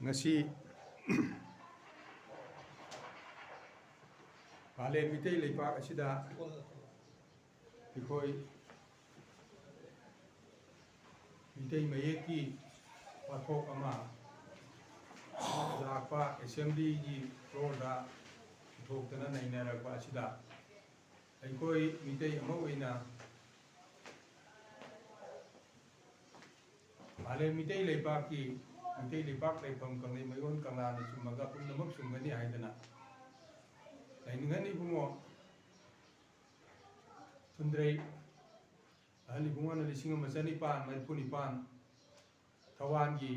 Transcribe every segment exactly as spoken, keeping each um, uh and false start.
ꯉꯁꯤ ꯃꯥꯂꯦꯝ ꯃꯤꯇꯩ ꯂꯩꯄꯥꯛ ꯑꯁꯤꯗ ꯑꯩꯈꯣꯏ ꯃꯤꯇꯩ ꯃꯌꯦꯛꯀꯤ ꯋꯥꯊꯣꯛ ꯑꯃ ꯂꯥꯛꯄ ꯑꯦꯁꯦꯝꯕ꯭ꯂꯤꯒꯤ ꯐ꯭ꯂꯣꯔꯗ ꯄꯨꯊꯣꯛꯇꯅ ꯅꯩꯅꯔꯛꯄ ꯑꯁꯤꯗ, ꯑꯩꯈꯣꯏ ꯃꯤꯇꯩ ꯑꯃ ꯑꯣꯏꯅ ꯃꯥꯂꯦꯝ ꯃꯤꯇꯩ ꯂꯩꯄꯥꯛꯀꯤ, ꯃꯤꯇꯩ ꯂꯩꯄꯥꯛ ꯂꯩꯐꯝ ꯀꯪꯂꯩ ꯃꯌꯣꯟ ꯀꯪꯂꯥꯅ ꯆꯨꯝꯃꯒ ꯄꯨꯝꯅꯃꯛ ꯆꯨꯝꯒꯅꯤ ꯍꯥꯏꯗꯅ ꯂꯩꯅꯤꯡꯍꯟ ꯏꯕꯨꯡꯉꯣ ꯐꯨꯟꯗ꯭ꯔꯩ ꯑꯍꯜ ꯏꯕꯨꯡꯉꯣꯅ ꯂꯤꯁꯤꯡ ꯑꯃ ꯆꯅꯤꯄꯥꯟ ꯃꯔꯤꯐꯨ ꯅꯤꯄꯥꯟ ꯊꯋꯥꯟꯒꯤ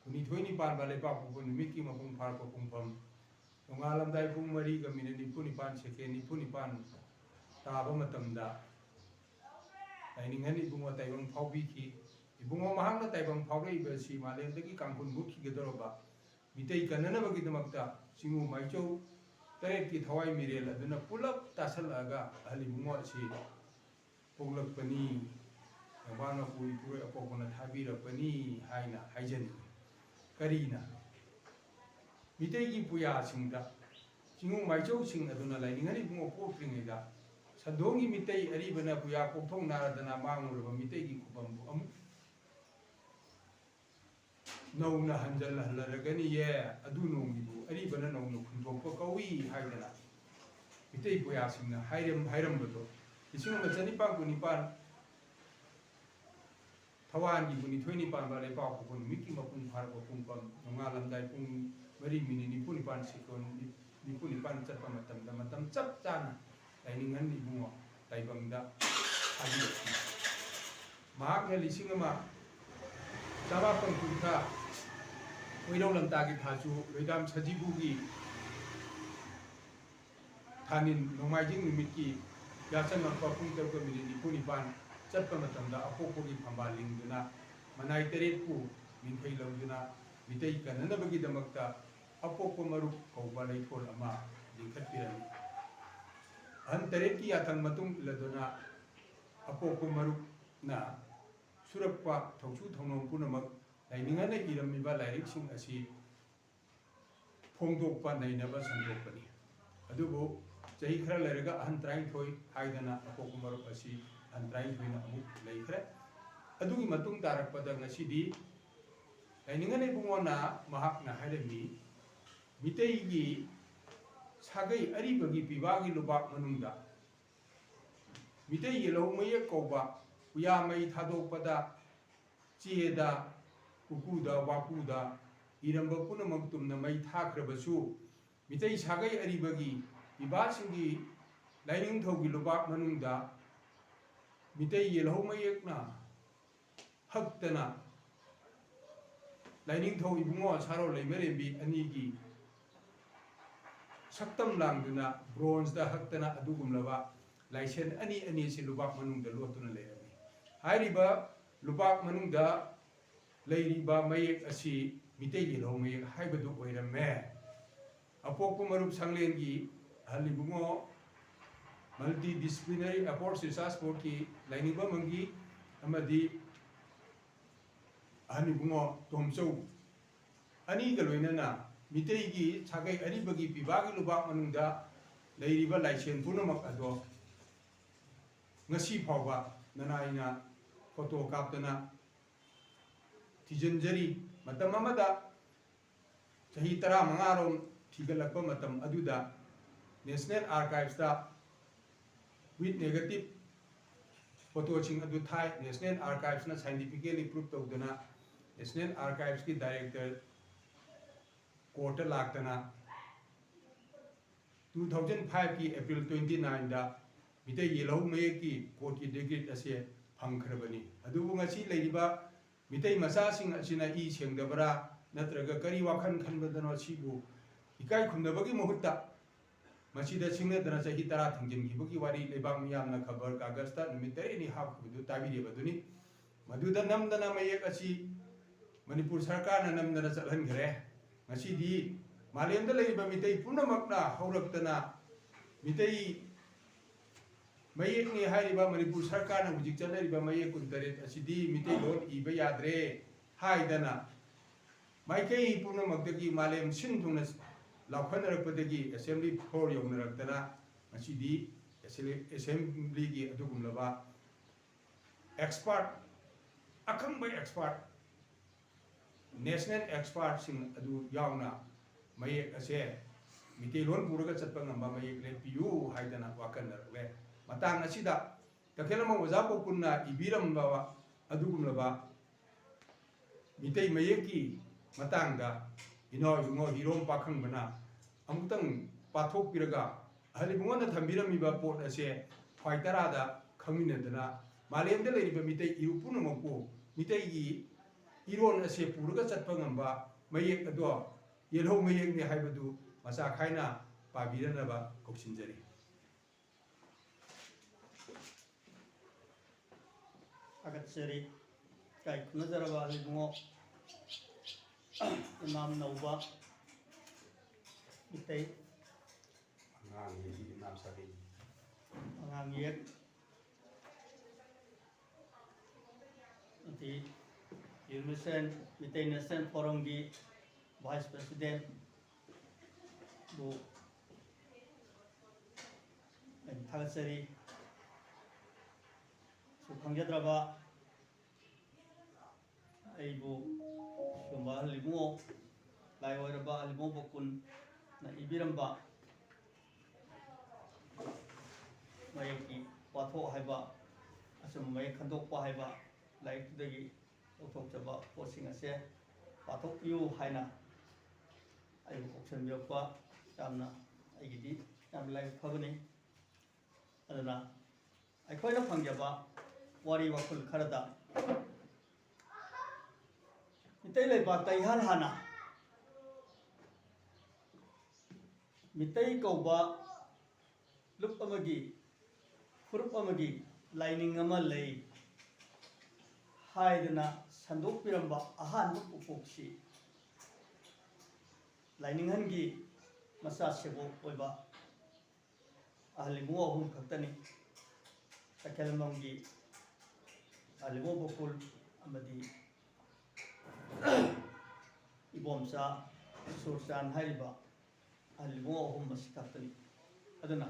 ꯀꯨꯟꯅꯤꯊꯣꯏꯅꯤ ꯄꯥꯟꯕ ꯂꯩꯄꯥꯛꯄꯣꯛꯄ ꯅꯨꯃꯤꯠꯀꯤ ꯃꯄꯨꯡ ꯐꯥꯔꯛꯄ ꯄꯨꯡꯐꯝ ꯅꯣꯡꯉꯥꯜꯂꯝꯗꯥꯏ ꯄꯨꯡ ꯃꯔꯤꯒ ꯃꯤꯅꯤꯠ ꯅꯤꯐꯨ ꯅꯤꯄꯥꯟ, ꯁꯦꯀꯦꯟ ꯅꯤꯐꯨ ꯅꯤꯄꯥꯟ ꯇꯥꯕ ꯃꯇꯝꯗ ꯂꯥꯏꯅꯤꯡꯍꯟ ꯏꯕꯨꯡꯉꯣ ꯇꯥꯏꯕꯪ ꯐꯥꯎꯕꯤꯈꯤ꯫ ꯏꯕꯨꯡꯉꯣ ꯃꯍꯥꯛꯅ ꯇꯥꯏꯕꯪ ꯐꯥꯎꯔꯛꯏꯕ ꯑꯁꯤ ꯃꯥꯂꯦꯝꯗꯒꯤ ꯀꯥꯡꯈꯨꯜ ꯃꯨꯠꯈꯤꯒꯗꯧꯔꯕ ꯃꯤꯇꯩ ꯀꯟꯅꯅꯕꯒꯤꯗꯃꯛꯇ ꯆꯤꯡꯉꯨ ꯃꯥꯏꯆꯧ ꯇꯔꯦꯠꯀꯤ ꯊꯋꯥꯏ ꯃꯤꯔꯦꯜ ꯑꯗꯨꯅ ꯄꯨꯂꯞ ꯇꯥꯁꯜꯂꯛꯑꯒ ꯑꯍꯜ ꯏꯕꯨꯡꯉꯣ ꯑꯁꯤ ꯄꯣꯛꯂꯛꯄꯅꯤ, ꯅꯣꯡꯕꯥꯟ ꯃꯄꯨ ꯏꯄꯨꯔꯣꯏ ꯑꯄꯣꯛꯄꯅ ꯊꯥꯕꯤꯔꯛꯄꯅꯤ ꯍꯥꯏꯅ ꯍꯥꯏꯖꯅꯤꯡꯏ꯫ ꯀꯔꯤꯅ? ꯃꯤꯇꯩꯒꯤ ꯄꯨꯌꯥꯁꯤꯡꯗ ꯆꯤꯡꯉꯨ ꯃꯥꯏꯆꯧꯁꯤꯡ ꯑꯗꯨꯅ ꯂꯥꯏꯅꯤꯡꯍꯟ ꯏꯕꯨꯡꯉꯣ ꯄꯣꯛꯇ꯭ꯔꯤꯉꯩꯗ ꯁꯟꯗꯣꯡꯒꯤ ꯃꯤꯇꯩ ꯑꯔꯤꯕꯅ ꯄꯨꯌꯥ ꯀꯣꯛꯊꯣꯡ ꯅꯥꯔꯗꯅ ꯃꯥꯡꯂꯨꯔꯕ ꯃꯤꯇꯩꯒꯤ ꯈꯨꯕꯝꯕꯨ ꯑꯃꯨꯛ ꯅꯧꯅ ꯍꯟꯖꯤꯜꯍꯜꯂꯔꯒꯅꯤꯌꯦ, ꯑꯗꯨ ꯅꯣꯡꯒꯤꯕꯨ ꯑꯔꯤꯕꯅ ꯅꯧꯅ ꯈꯨꯟꯗꯣꯛꯄ ꯀꯧꯏ ꯍꯥꯏꯗꯅ ꯃꯤꯇꯩ ꯄꯨꯌꯥꯁꯤꯡꯅ ꯍꯥꯏꯔꯝ-, ꯍꯥꯏꯔꯝꯕꯗꯣ ꯂꯤꯁꯤꯡ ꯑꯃ ꯆꯅꯤꯄꯥꯟ ꯀꯨꯟꯅꯤꯄꯥꯟ ꯊꯋꯥꯟꯒꯤ ꯀꯨꯟꯅꯤꯊꯣꯏꯅꯤ ꯄꯥꯟꯕ ꯂꯩꯄꯥꯛꯄꯣꯛꯄ ꯅꯨꯃꯤꯠꯀꯤ ꯃꯄꯨꯡ ꯐꯥꯔꯛꯄ ꯄꯨꯡꯐꯝ ꯅꯣꯡꯉꯥꯜꯂꯝꯗꯥꯏ ꯄꯨꯡ ꯃꯔꯤ ꯃꯤꯅꯤꯠ ꯅꯤꯐꯨ ꯅꯤꯄꯥꯟ ꯁꯦꯀꯦꯟ ꯅꯤꯐꯨ ꯅꯤꯄꯥꯟ ꯆꯠꯄ ꯃꯇꯝꯗ ꯃꯇꯝ ꯆꯞ ꯆꯥꯅ ꯂꯥꯏꯅꯤꯡꯍꯟ ꯏꯕꯨꯡꯉꯣ ꯇꯥꯏꯕꯪꯗ ꯊꯥꯕꯤꯔꯛꯈꯤ꯫ ꯃꯍꯥꯛꯅ ꯂꯤꯁꯤꯡ ꯑꯃ ꯆꯃꯥꯄꯟ ꯀꯨꯟꯊ꯭ꯔꯥ ꯀꯣꯏꯔꯧ ꯂꯝꯇꯥꯒꯤ ꯊꯥꯖꯨ ꯂꯣꯏꯗꯥꯝ ꯁꯖꯤꯕꯨꯒꯤ ꯊꯥꯅꯤꯟ ꯅꯣꯡꯃꯥꯏꯖꯤꯡ ꯅꯨꯃꯤꯠꯀꯤ ꯌꯥꯆꯪꯉꯛꯄ ꯄꯨꯡ ꯇꯔꯨꯛꯀ ꯃꯤꯅꯤꯠ ꯅꯤꯐꯨ ꯅꯤꯄꯥꯟ ꯆꯠꯄ ꯃꯇꯝꯗ ꯑꯄꯣꯛꯄꯒꯤ ꯐꯝꯕꯥꯜ ꯂꯤꯡꯗꯨꯅ ꯃꯅꯥꯏ ꯇꯔꯦꯠꯄꯨ ꯃꯤꯡꯈꯩ ꯂꯧꯗꯨꯅ ꯃꯤꯇꯩ ꯀꯟꯅꯅꯕꯒꯤꯗꯃꯛꯇ ꯑꯄꯣꯛꯄ ꯃꯔꯨꯞ ꯀꯧꯕ ꯂꯩꯊꯣꯟ ꯑꯃ ꯂꯤꯡꯈꯠꯄꯤꯔꯝꯃꯤ꯫ ꯑꯍꯟ ꯇꯔꯦꯠꯀꯤ ꯌꯥꯊꯪ ꯃꯇꯨꯡ ꯏꯜꯂꯗꯨꯅ ꯑꯄꯣꯛꯄ ꯃꯔꯨꯞꯅ ꯁꯨꯔꯛꯄ ꯊꯧꯁꯨ ꯊꯧꯅꯣꯝ ꯄꯨꯝꯅꯃꯛ ꯂꯥꯏꯅꯤꯡꯍꯟꯅ ꯏꯔꯝꯃꯤꯕ ꯂꯥꯏꯔꯤꯛꯁꯤꯡ ꯑꯁꯤ ꯐꯣꯡꯗꯣꯛꯄ, ꯅꯩꯅꯕ ꯁꯟꯗꯣꯛꯄꯅꯤ꯫ ꯑꯗꯨꯕꯨ ꯆꯍꯤ ꯈꯔ ꯂꯩꯔꯒ ꯑꯍꯟ ꯇꯔꯥꯅꯤꯊꯣꯏ ꯍꯥꯏꯗꯅ ꯑꯄꯣꯛꯄ ꯃꯔꯨꯞ ꯑꯁꯤ ꯑꯍꯟ ꯇꯔꯥꯅꯤꯊꯣꯏꯅ ꯑꯃꯨꯛ ꯂꯩꯈ꯭ꯔꯦ꯫ ꯑꯗꯨꯒꯤ ꯃꯇꯨꯡ ꯇꯥꯔꯛꯄꯗ ꯉꯁꯤꯗꯤ ꯂꯥꯏꯅꯤꯡꯉꯅ ꯏꯕꯨꯡꯉꯣꯅ ꯃꯍꯥꯛꯅ ꯍꯥꯏꯔꯝꯃꯤ, ꯃꯤꯇꯩꯒꯤ ꯁꯥꯒꯩ ꯑꯔꯤꯕꯒꯤ ꯄꯤꯕꯥꯒꯤ ꯂꯨꯕꯥꯛ ꯃꯅꯨꯡꯗ ꯃꯤꯇꯩ ꯌꯦꯜꯍꯧ ꯃꯌꯦꯛ ꯀꯧꯕ ꯎꯌꯥꯃꯩ ꯊꯥꯗꯣꯛꯄꯗ ꯆꯦꯗ, ꯎꯀꯨꯗ, ꯋꯥꯀꯨꯗ ꯏꯔꯝꯕ ꯄꯨꯝꯅꯃꯛ ꯇꯨꯝꯅ ꯃꯩ ꯊꯥꯈ꯭ꯔꯕꯁꯨ, ꯃꯤꯇꯩ ꯁꯥꯒꯩ ꯑꯔꯤꯕꯒꯤ ꯄꯤꯕꯥꯁꯤꯡꯒꯤ ꯂꯥꯏꯅꯤꯡꯊꯧꯒꯤ ꯂꯨꯕꯥꯛ ꯃꯅꯨꯡꯗ ꯃꯤꯇꯩ ꯌꯦꯜꯍꯧ ꯃꯌꯦꯛꯅ ꯍꯛꯇꯅ ꯂꯥꯏꯅꯤꯡꯊꯧ ꯏꯕꯨꯡꯉꯣ ꯁꯥꯔꯣ ꯂꯩꯃꯔꯦꯝꯕꯤ ꯑꯅꯤꯒꯤ ꯁꯛꯇꯝ ꯂꯥꯡꯗꯨꯅ ꯕ꯭ꯔꯣꯟꯖꯇ ꯍꯛꯇꯅ ꯑꯗꯨꯒꯨꯝꯂꯕ ꯂꯥꯏꯁꯦꯟ ꯑꯅꯤ ꯑꯅꯤ ꯑꯁꯤ ꯂꯨꯕꯥꯛ ꯃꯅꯨꯡꯗ ꯂꯣꯠꯇꯨꯅ ꯂꯩꯔꯝꯃꯤ꯫ ꯍꯥꯏꯔꯤꯕ ꯂꯨꯕꯥꯛ ꯃꯅꯨꯡꯗ ꯂꯩꯔꯤꯕ ꯃꯌꯦꯛ ꯑꯁꯤ ꯃꯤꯇꯩ ꯌꯦꯜꯍꯧ ꯃꯌꯦꯛ ꯍꯥꯏꯕꯗꯨ ꯑꯣꯏꯔꯝꯃꯦ꯫ ꯑꯄꯣꯛꯄ ꯃꯔꯨꯞ ꯁꯪꯂꯦꯟꯒꯤ ꯑꯍꯜ ꯏꯕꯨꯡꯉꯣ Multidisciplinary Approach Research Boardꯀꯤ ꯂꯥꯏꯅꯤꯡꯕ ꯃꯪꯒꯤ ꯑꯃꯗꯤ ꯑꯍꯜ ꯏꯕꯨꯡꯉꯣ ꯇꯣꯝꯆꯧ ꯑꯅꯤꯒ ꯂꯣꯏꯅꯅ ꯃꯤꯇꯩꯒꯤ ꯁꯥꯒꯩ ꯑꯔꯤꯕꯒꯤ ꯄꯤꯕꯥꯒꯤ ꯂꯨꯕꯥꯛ ꯃꯅꯨꯡꯗ ꯂꯩꯔꯤꯕ ꯂꯥꯏꯁꯦꯟ ꯄꯨꯝꯅꯃꯛ ꯑꯗꯣ ꯉꯁꯤ ꯐꯥꯎꯕ ꯅꯅꯥꯏꯅ ꯐꯣꯇꯣ ꯀꯥꯞꯇꯅ ꯊꯤꯖꯤꯟꯖꯔꯤ꯫ ꯃꯇꯝ ꯑꯃꯗ ꯆꯍꯤ ꯇꯔꯥꯃꯉꯥꯔꯣꯝ ꯊꯤꯒꯠꯂꯛꯄ ꯃꯇꯝ ꯑꯗꯨꯗ National Archivesꯇ with negative ꯐꯣꯇꯣꯁꯤꯡ ꯑꯗꯨ ꯊꯥꯏ꯫ National Archivesꯅ scientifically prove ꯇꯧꯗꯅ National Archivesꯀꯤ director courtꯇ ꯂꯥꯛꯇꯅ two thousand fiveꯀꯤ April twenty nineꯗ Meitei ꯌꯦꯜꯍꯧ ꯃꯌꯦꯛꯀꯤ courtꯀꯤ decree ꯑꯁꯦ ꯐꯪꯈ꯭ꯔꯕꯅꯤ꯫ ꯑꯗꯨꯕꯨ ꯉꯁꯤ ꯂꯩꯔꯤꯕ ꯃꯤꯇꯩ ꯃꯆꯥꯁꯤꯡ ꯑꯁꯤꯅ ꯏ ꯁꯦꯡꯗꯕ꯭ꯔꯥ ꯅꯠꯇ꯭ꯔꯒ ꯀꯔꯤ ꯋꯥꯈꯜ ꯈꯟꯕꯗꯅꯣ, ꯁꯤꯕꯨ ꯏꯀꯥꯏ ꯈꯨꯝꯅꯕꯒꯤ ꯃꯍꯨꯠꯇ ꯃꯁꯤꯗ ꯁꯤꯡꯅꯗꯅ ꯆꯍꯤ ꯇꯔꯥ ꯊꯤꯡꯖꯤꯟꯈꯤꯕꯒꯤ ꯋꯥꯔꯤ ꯂꯩꯕꯥꯛ ꯃꯤꯌꯥꯝꯅ ꯈꯕꯔ ꯀꯥꯒꯖꯇ ꯅꯨꯃꯤꯠ ꯇꯔꯦꯠꯅꯤ ꯍꯥꯞꯈꯤꯕꯗꯨ ꯇꯥꯕꯤꯔꯤꯕꯗꯨꯅꯤ꯫ ꯃꯗꯨꯗ ꯅꯝꯗꯅ ꯃꯌꯦꯛ ꯑꯁꯤ ꯃꯅꯤꯄꯨꯔ ꯁꯔꯀꯥꯔꯅ ꯅꯝꯗꯅ ꯆꯠꯍꯟꯈ꯭ꯔꯦ꯫ ꯉꯁꯤꯗꯤ ꯃꯥꯂꯦꯝꯗ ꯂꯩꯔꯤꯕ ꯃꯤꯇꯩ ꯄꯨꯝꯅꯃꯛꯅ ꯍꯧꯔꯛꯇꯅ ꯃꯤꯇꯩ ꯃꯌꯦꯛꯅꯤ ꯍꯥꯏꯔꯤꯕ ꯃꯅꯤꯄꯨꯔ ꯁꯔꯀꯥꯔꯅ ꯍꯧꯖꯤꯛ ꯆꯠꯅꯔꯤꯕ ꯃꯌꯦꯛ ꯀꯨꯟꯇꯔꯦꯠ ꯑꯁꯤꯗꯤ ꯃꯤꯇꯩꯂꯣꯟ ꯏꯕ ꯌꯥꯗ꯭ꯔꯦ ꯍꯥꯏꯗꯅ ꯃꯥꯏꯀꯩ ꯄꯨꯝꯅꯃꯛꯇꯒꯤ ꯃꯥꯂꯦꯝ ꯁꯤꯟ ꯊꯨꯡꯅ ꯂꯥꯎꯈꯠꯅꯔꯛꯄꯗꯒꯤ assembly floor ꯌꯧꯅꯔꯛꯇꯅ ꯉꯁꯤꯗꯤ assembly-, assemblyꯒꯤ ꯑꯗꯨꯒꯨꯝꯂꯕ expert, ꯑꯈꯪꯕ expert, national expertꯁꯤꯡ ꯑꯗꯨ ꯌꯥꯎꯅ ꯃꯌꯦꯛ ꯑꯁꯦ ꯃꯤꯇꯩꯂꯣꯟ ꯄꯨꯔꯒ ꯆꯠꯄ ꯉꯝꯕ ꯃꯌꯦꯛ ꯂꯦꯞꯄꯤꯌꯨ ꯍꯥꯏꯗꯅ ꯋꯥꯀꯟꯅꯔꯛꯂꯦ꯫ ꯃꯇꯥꯡ ꯑꯁꯤꯗ ꯇꯈꯦꯜ ꯑꯃ ꯑꯣꯖꯥ ꯄꯣꯛꯀꯨꯟꯅ ꯏꯕꯤꯔꯝꯕ ꯑꯗꯨꯒꯨꯝꯂꯕ ꯃꯤꯇꯩ ꯃꯌꯦꯛꯀꯤ ꯃꯇꯥꯡꯗ ꯏꯅꯥꯎ ꯏꯕꯨꯡꯉꯣ ꯍꯤꯔꯣꯝ ꯄꯥꯈꯪꯕꯅ ꯑꯃꯨꯛꯇꯪ ꯄꯥꯊꯣꯛꯄꯤꯔꯒ ꯑꯍꯜ ꯏꯕꯨꯡꯉꯣꯅ ꯊꯝꯕꯤꯔꯝꯃꯤꯕ ꯄꯣꯠ ꯑꯁꯦ ꯈ꯭ꯋꯥꯏ ꯇꯔꯥꯗ ꯈꯪꯃꯤꯟꯅꯗꯅ ꯃꯥꯂꯦꯝꯗ ꯂꯩꯔꯤꯕ ꯃꯤꯇꯩ ꯏꯔꯨ ꯄꯨꯝꯅꯃꯛꯄꯨ ꯃꯤꯇꯩꯒꯤ ꯏꯔꯣꯟ ꯑꯁꯦ ꯄꯨꯔꯒ ꯆꯠꯄ ꯉꯝꯕ ꯃꯌꯦꯛ ꯑꯗꯣ ꯌꯦꯜꯍꯧ ꯃꯌꯦꯛꯅꯤ ꯍꯥꯏꯕꯗꯨ ꯃꯆꯥ ꯈꯥꯏꯅ ꯄꯥꯕꯤꯔꯅꯕ ꯀꯧꯁꯤꯟꯖꯔꯤ꯫ ꯊꯥꯒꯠꯆꯔꯤ꯫ ꯏꯀꯥꯏ ꯈꯨꯝꯅꯖꯔꯕ ꯑꯍꯜ ꯏꯕꯨꯡꯉꯣ, ꯏꯃꯥꯝ ꯅꯧꯕ ꯃꯤꯇꯩ ꯑꯉꯥꯡ ꯌꯦꯛ ꯏꯃꯥꯝ ꯁꯥꯕꯤ꯫ ꯑꯉꯥꯡ ꯌꯦꯛ ꯑꯃꯗꯤ ꯌꯨꯅꯤꯚꯔꯁꯦꯜ ꯃꯤꯇꯩ ꯅꯦꯁꯅꯦꯜ ꯐꯣꯔꯝꯒꯤ vice presidentꯕꯨ ꯑꯩꯅ ꯊꯥꯒꯠꯆꯔꯤ꯫ ꯁꯨ ꯈꯪꯖꯗ꯭ꯔꯕ ꯑꯩꯕꯨ ꯁꯤꯒꯨꯝꯕ ꯑꯍꯜ ꯏꯕꯨꯡꯉꯣ, ꯂꯥꯏ ꯑꯣꯏꯔꯕ ꯑꯍꯜ ꯏꯕꯨꯡꯉꯣ ꯄꯣꯛꯀꯨꯟꯅ ꯏꯕꯤꯔꯝꯕ ꯃꯌꯦꯛꯀꯤ ꯋꯥꯊꯣꯛ ꯍꯥꯏꯕ, ꯑꯆꯨꯝꯕ ꯃꯌꯦꯛ ꯈꯟꯗꯣꯛꯄ ꯍꯥꯏꯕ ꯂꯥꯏꯔꯤꯛꯇꯨꯗꯒꯤ ꯂꯧꯊꯣꯛꯆꯕ ꯄꯣꯠꯁꯤꯡ ꯑꯁꯦ ꯄꯥꯊꯣꯛꯄꯤꯌꯨ ꯍꯥꯏꯅ ꯑꯩꯕꯨ ꯀꯧꯁꯟꯕꯤꯔꯛꯄ ꯌꯥꯝꯅ, ꯑꯩꯒꯤꯗꯤ ꯌꯥꯝꯅ ꯂꯥꯏꯕꯛ ꯐꯕꯅꯤ꯫ ꯑꯗꯨꯅ ꯑꯩꯈꯣꯏꯅ ꯐꯪꯖꯕ ꯋꯥꯔꯤ ꯋꯥꯈꯜ ꯈꯔꯗ ꯃꯤꯇꯩ ꯂꯩꯕꯥꯛꯇ ꯏꯍꯥꯟ ꯍꯥꯟꯅ ꯃꯤꯇꯩ ꯀꯧꯕ ꯂꯨꯞ ꯑꯃꯒꯤ, ꯐꯨꯔꯨꯞ ꯑꯃꯒꯤ ꯂꯥꯏꯅꯤꯡ ꯑꯃ ꯂꯩ ꯍꯥꯏꯗꯅ ꯁꯟꯗꯣꯛꯄꯤꯔꯝꯕ ꯑꯍꯥꯟꯕ ꯄꯣꯛꯄꯣꯛꯁꯤ ꯂꯥꯏꯅꯤꯡꯍꯟꯒꯤ ꯃꯆꯥ ꯁꯦꯕꯣꯛ ꯑꯣꯏꯕ ꯑꯍꯜ ꯏꯕꯨꯡꯉꯣ ꯑꯍꯨꯝ ꯈꯛꯇꯅꯤ꯫ ꯇꯈꯦꯜꯂꯝꯕꯝꯒꯤ ꯑꯍꯜ ꯏꯕꯨꯡꯉꯣ ꯄꯣꯛꯀꯨꯜ ꯑꯃꯗꯤ ꯏꯕꯣꯝꯆꯥ ꯁꯨꯔꯆꯥꯟ ꯍꯥꯏꯔꯤꯕ ꯑꯍꯜ ꯏꯕꯨꯡꯉꯣ ꯑꯍꯨꯝ ꯑꯁꯤ ꯈꯛꯇꯅꯤ꯫ ꯑꯗꯨꯅ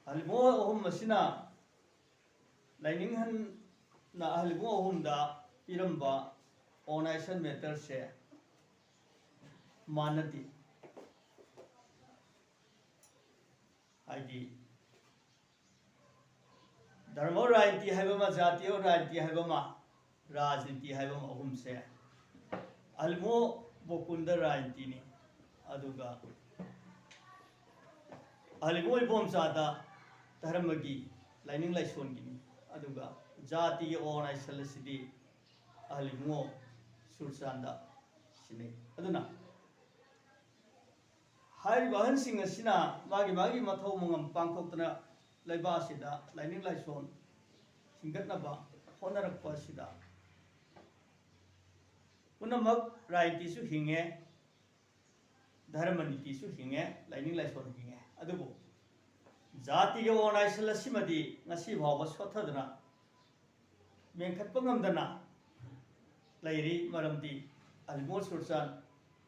ꯑꯍꯜ ꯏꯕꯨꯡꯉꯣ ꯑꯍꯨꯝ ꯑꯁꯤꯅ ꯂꯥꯏꯅꯤꯡꯍꯟꯅ ꯑꯍꯜ ꯏꯕꯨꯡꯉꯣ ꯑꯍꯨꯝꯗ ꯄꯤꯔꯝꯕ organization matter ꯁꯦ ꯃꯥꯟꯅꯗꯦ꯫ ꯍꯥꯏꯗꯤ ꯙꯔꯃ ꯔꯥꯖꯅꯤꯇꯤ ꯍꯥꯏꯕ ꯑꯃ, ꯖꯥꯇꯤꯌ ꯔꯥꯖꯅꯤꯇꯤ ꯍꯥꯏꯕ ꯑꯃ, ꯔꯥꯖꯅꯤꯇꯤ ꯍꯥꯏꯕ ꯑꯃ, ꯑꯍꯨꯝꯁꯦ ꯑꯍꯜ ꯏꯕꯨꯡꯉꯣ ꯕꯣꯀꯨꯟꯗ ꯔꯥꯖꯅꯤꯇꯤꯅꯤ꯫ ꯑꯗꯨꯒ ꯑꯍꯜ ꯏꯕꯨꯡꯉꯣ ꯏꯕꯣꯝꯆꯥꯗ ꯙꯔꯃꯒꯤ, ꯂꯥꯏꯅꯤꯡ ꯂꯥꯏꯁꯣꯟꯒꯤꯅꯤ꯫ ꯑꯗꯨꯒ ꯖꯥꯇꯤꯒꯤ organization ꯑꯁꯤꯗꯤ ꯑꯍꯜ ꯏꯕꯨꯡꯉꯣ ꯁꯨꯔꯆꯥꯟꯗ ꯁꯤꯟꯅꯩ꯫ ꯑꯗꯨꯅ ꯍꯥꯏꯔꯤꯕ ꯑꯍꯟꯁꯤꯡ ꯑꯁꯤꯅ ꯃꯥꯒꯤ ꯃꯥꯒꯤ ꯃꯊꯧ ꯃꯉꯝ ꯄꯥꯡꯊꯣꯛꯇꯅ ꯂꯩꯕꯥꯛ ꯑꯁꯤꯗ ꯂꯥꯏꯅꯤꯡ ꯂꯥꯏꯁꯣꯟ ꯍꯤꯡꯒꯠꯅꯕ ꯍꯣꯠꯅꯔꯛꯄ ꯑꯁꯤꯗ ꯄꯨꯝꯅꯃꯛ ꯔꯥꯖꯅꯤꯇꯤꯁꯨ ꯍꯤꯡꯉꯦ, ꯙꯔꯃ ꯅꯤꯇꯤꯁꯨ ꯍꯤꯡꯉꯦ, ꯂꯥꯏꯅꯤꯡ ꯂꯥꯏꯁꯣꯟ ꯍꯤꯡꯉꯦ꯫ ꯑꯗꯨꯕꯨ ꯖꯥꯇꯤꯒꯤ organization ꯑꯁꯤꯃꯗꯤ ꯉꯁꯤ ꯐꯥꯎꯕ ꯁꯣꯠꯊꯗꯅ, ꯃꯦꯟꯈꯠꯄ ꯉꯝꯗꯅ ꯂꯩꯔꯤ꯫ ꯃꯔꯝꯗꯤ ꯑꯍꯜ ꯏꯕꯨꯡꯉꯣ ꯁꯨꯔꯆꯥꯟ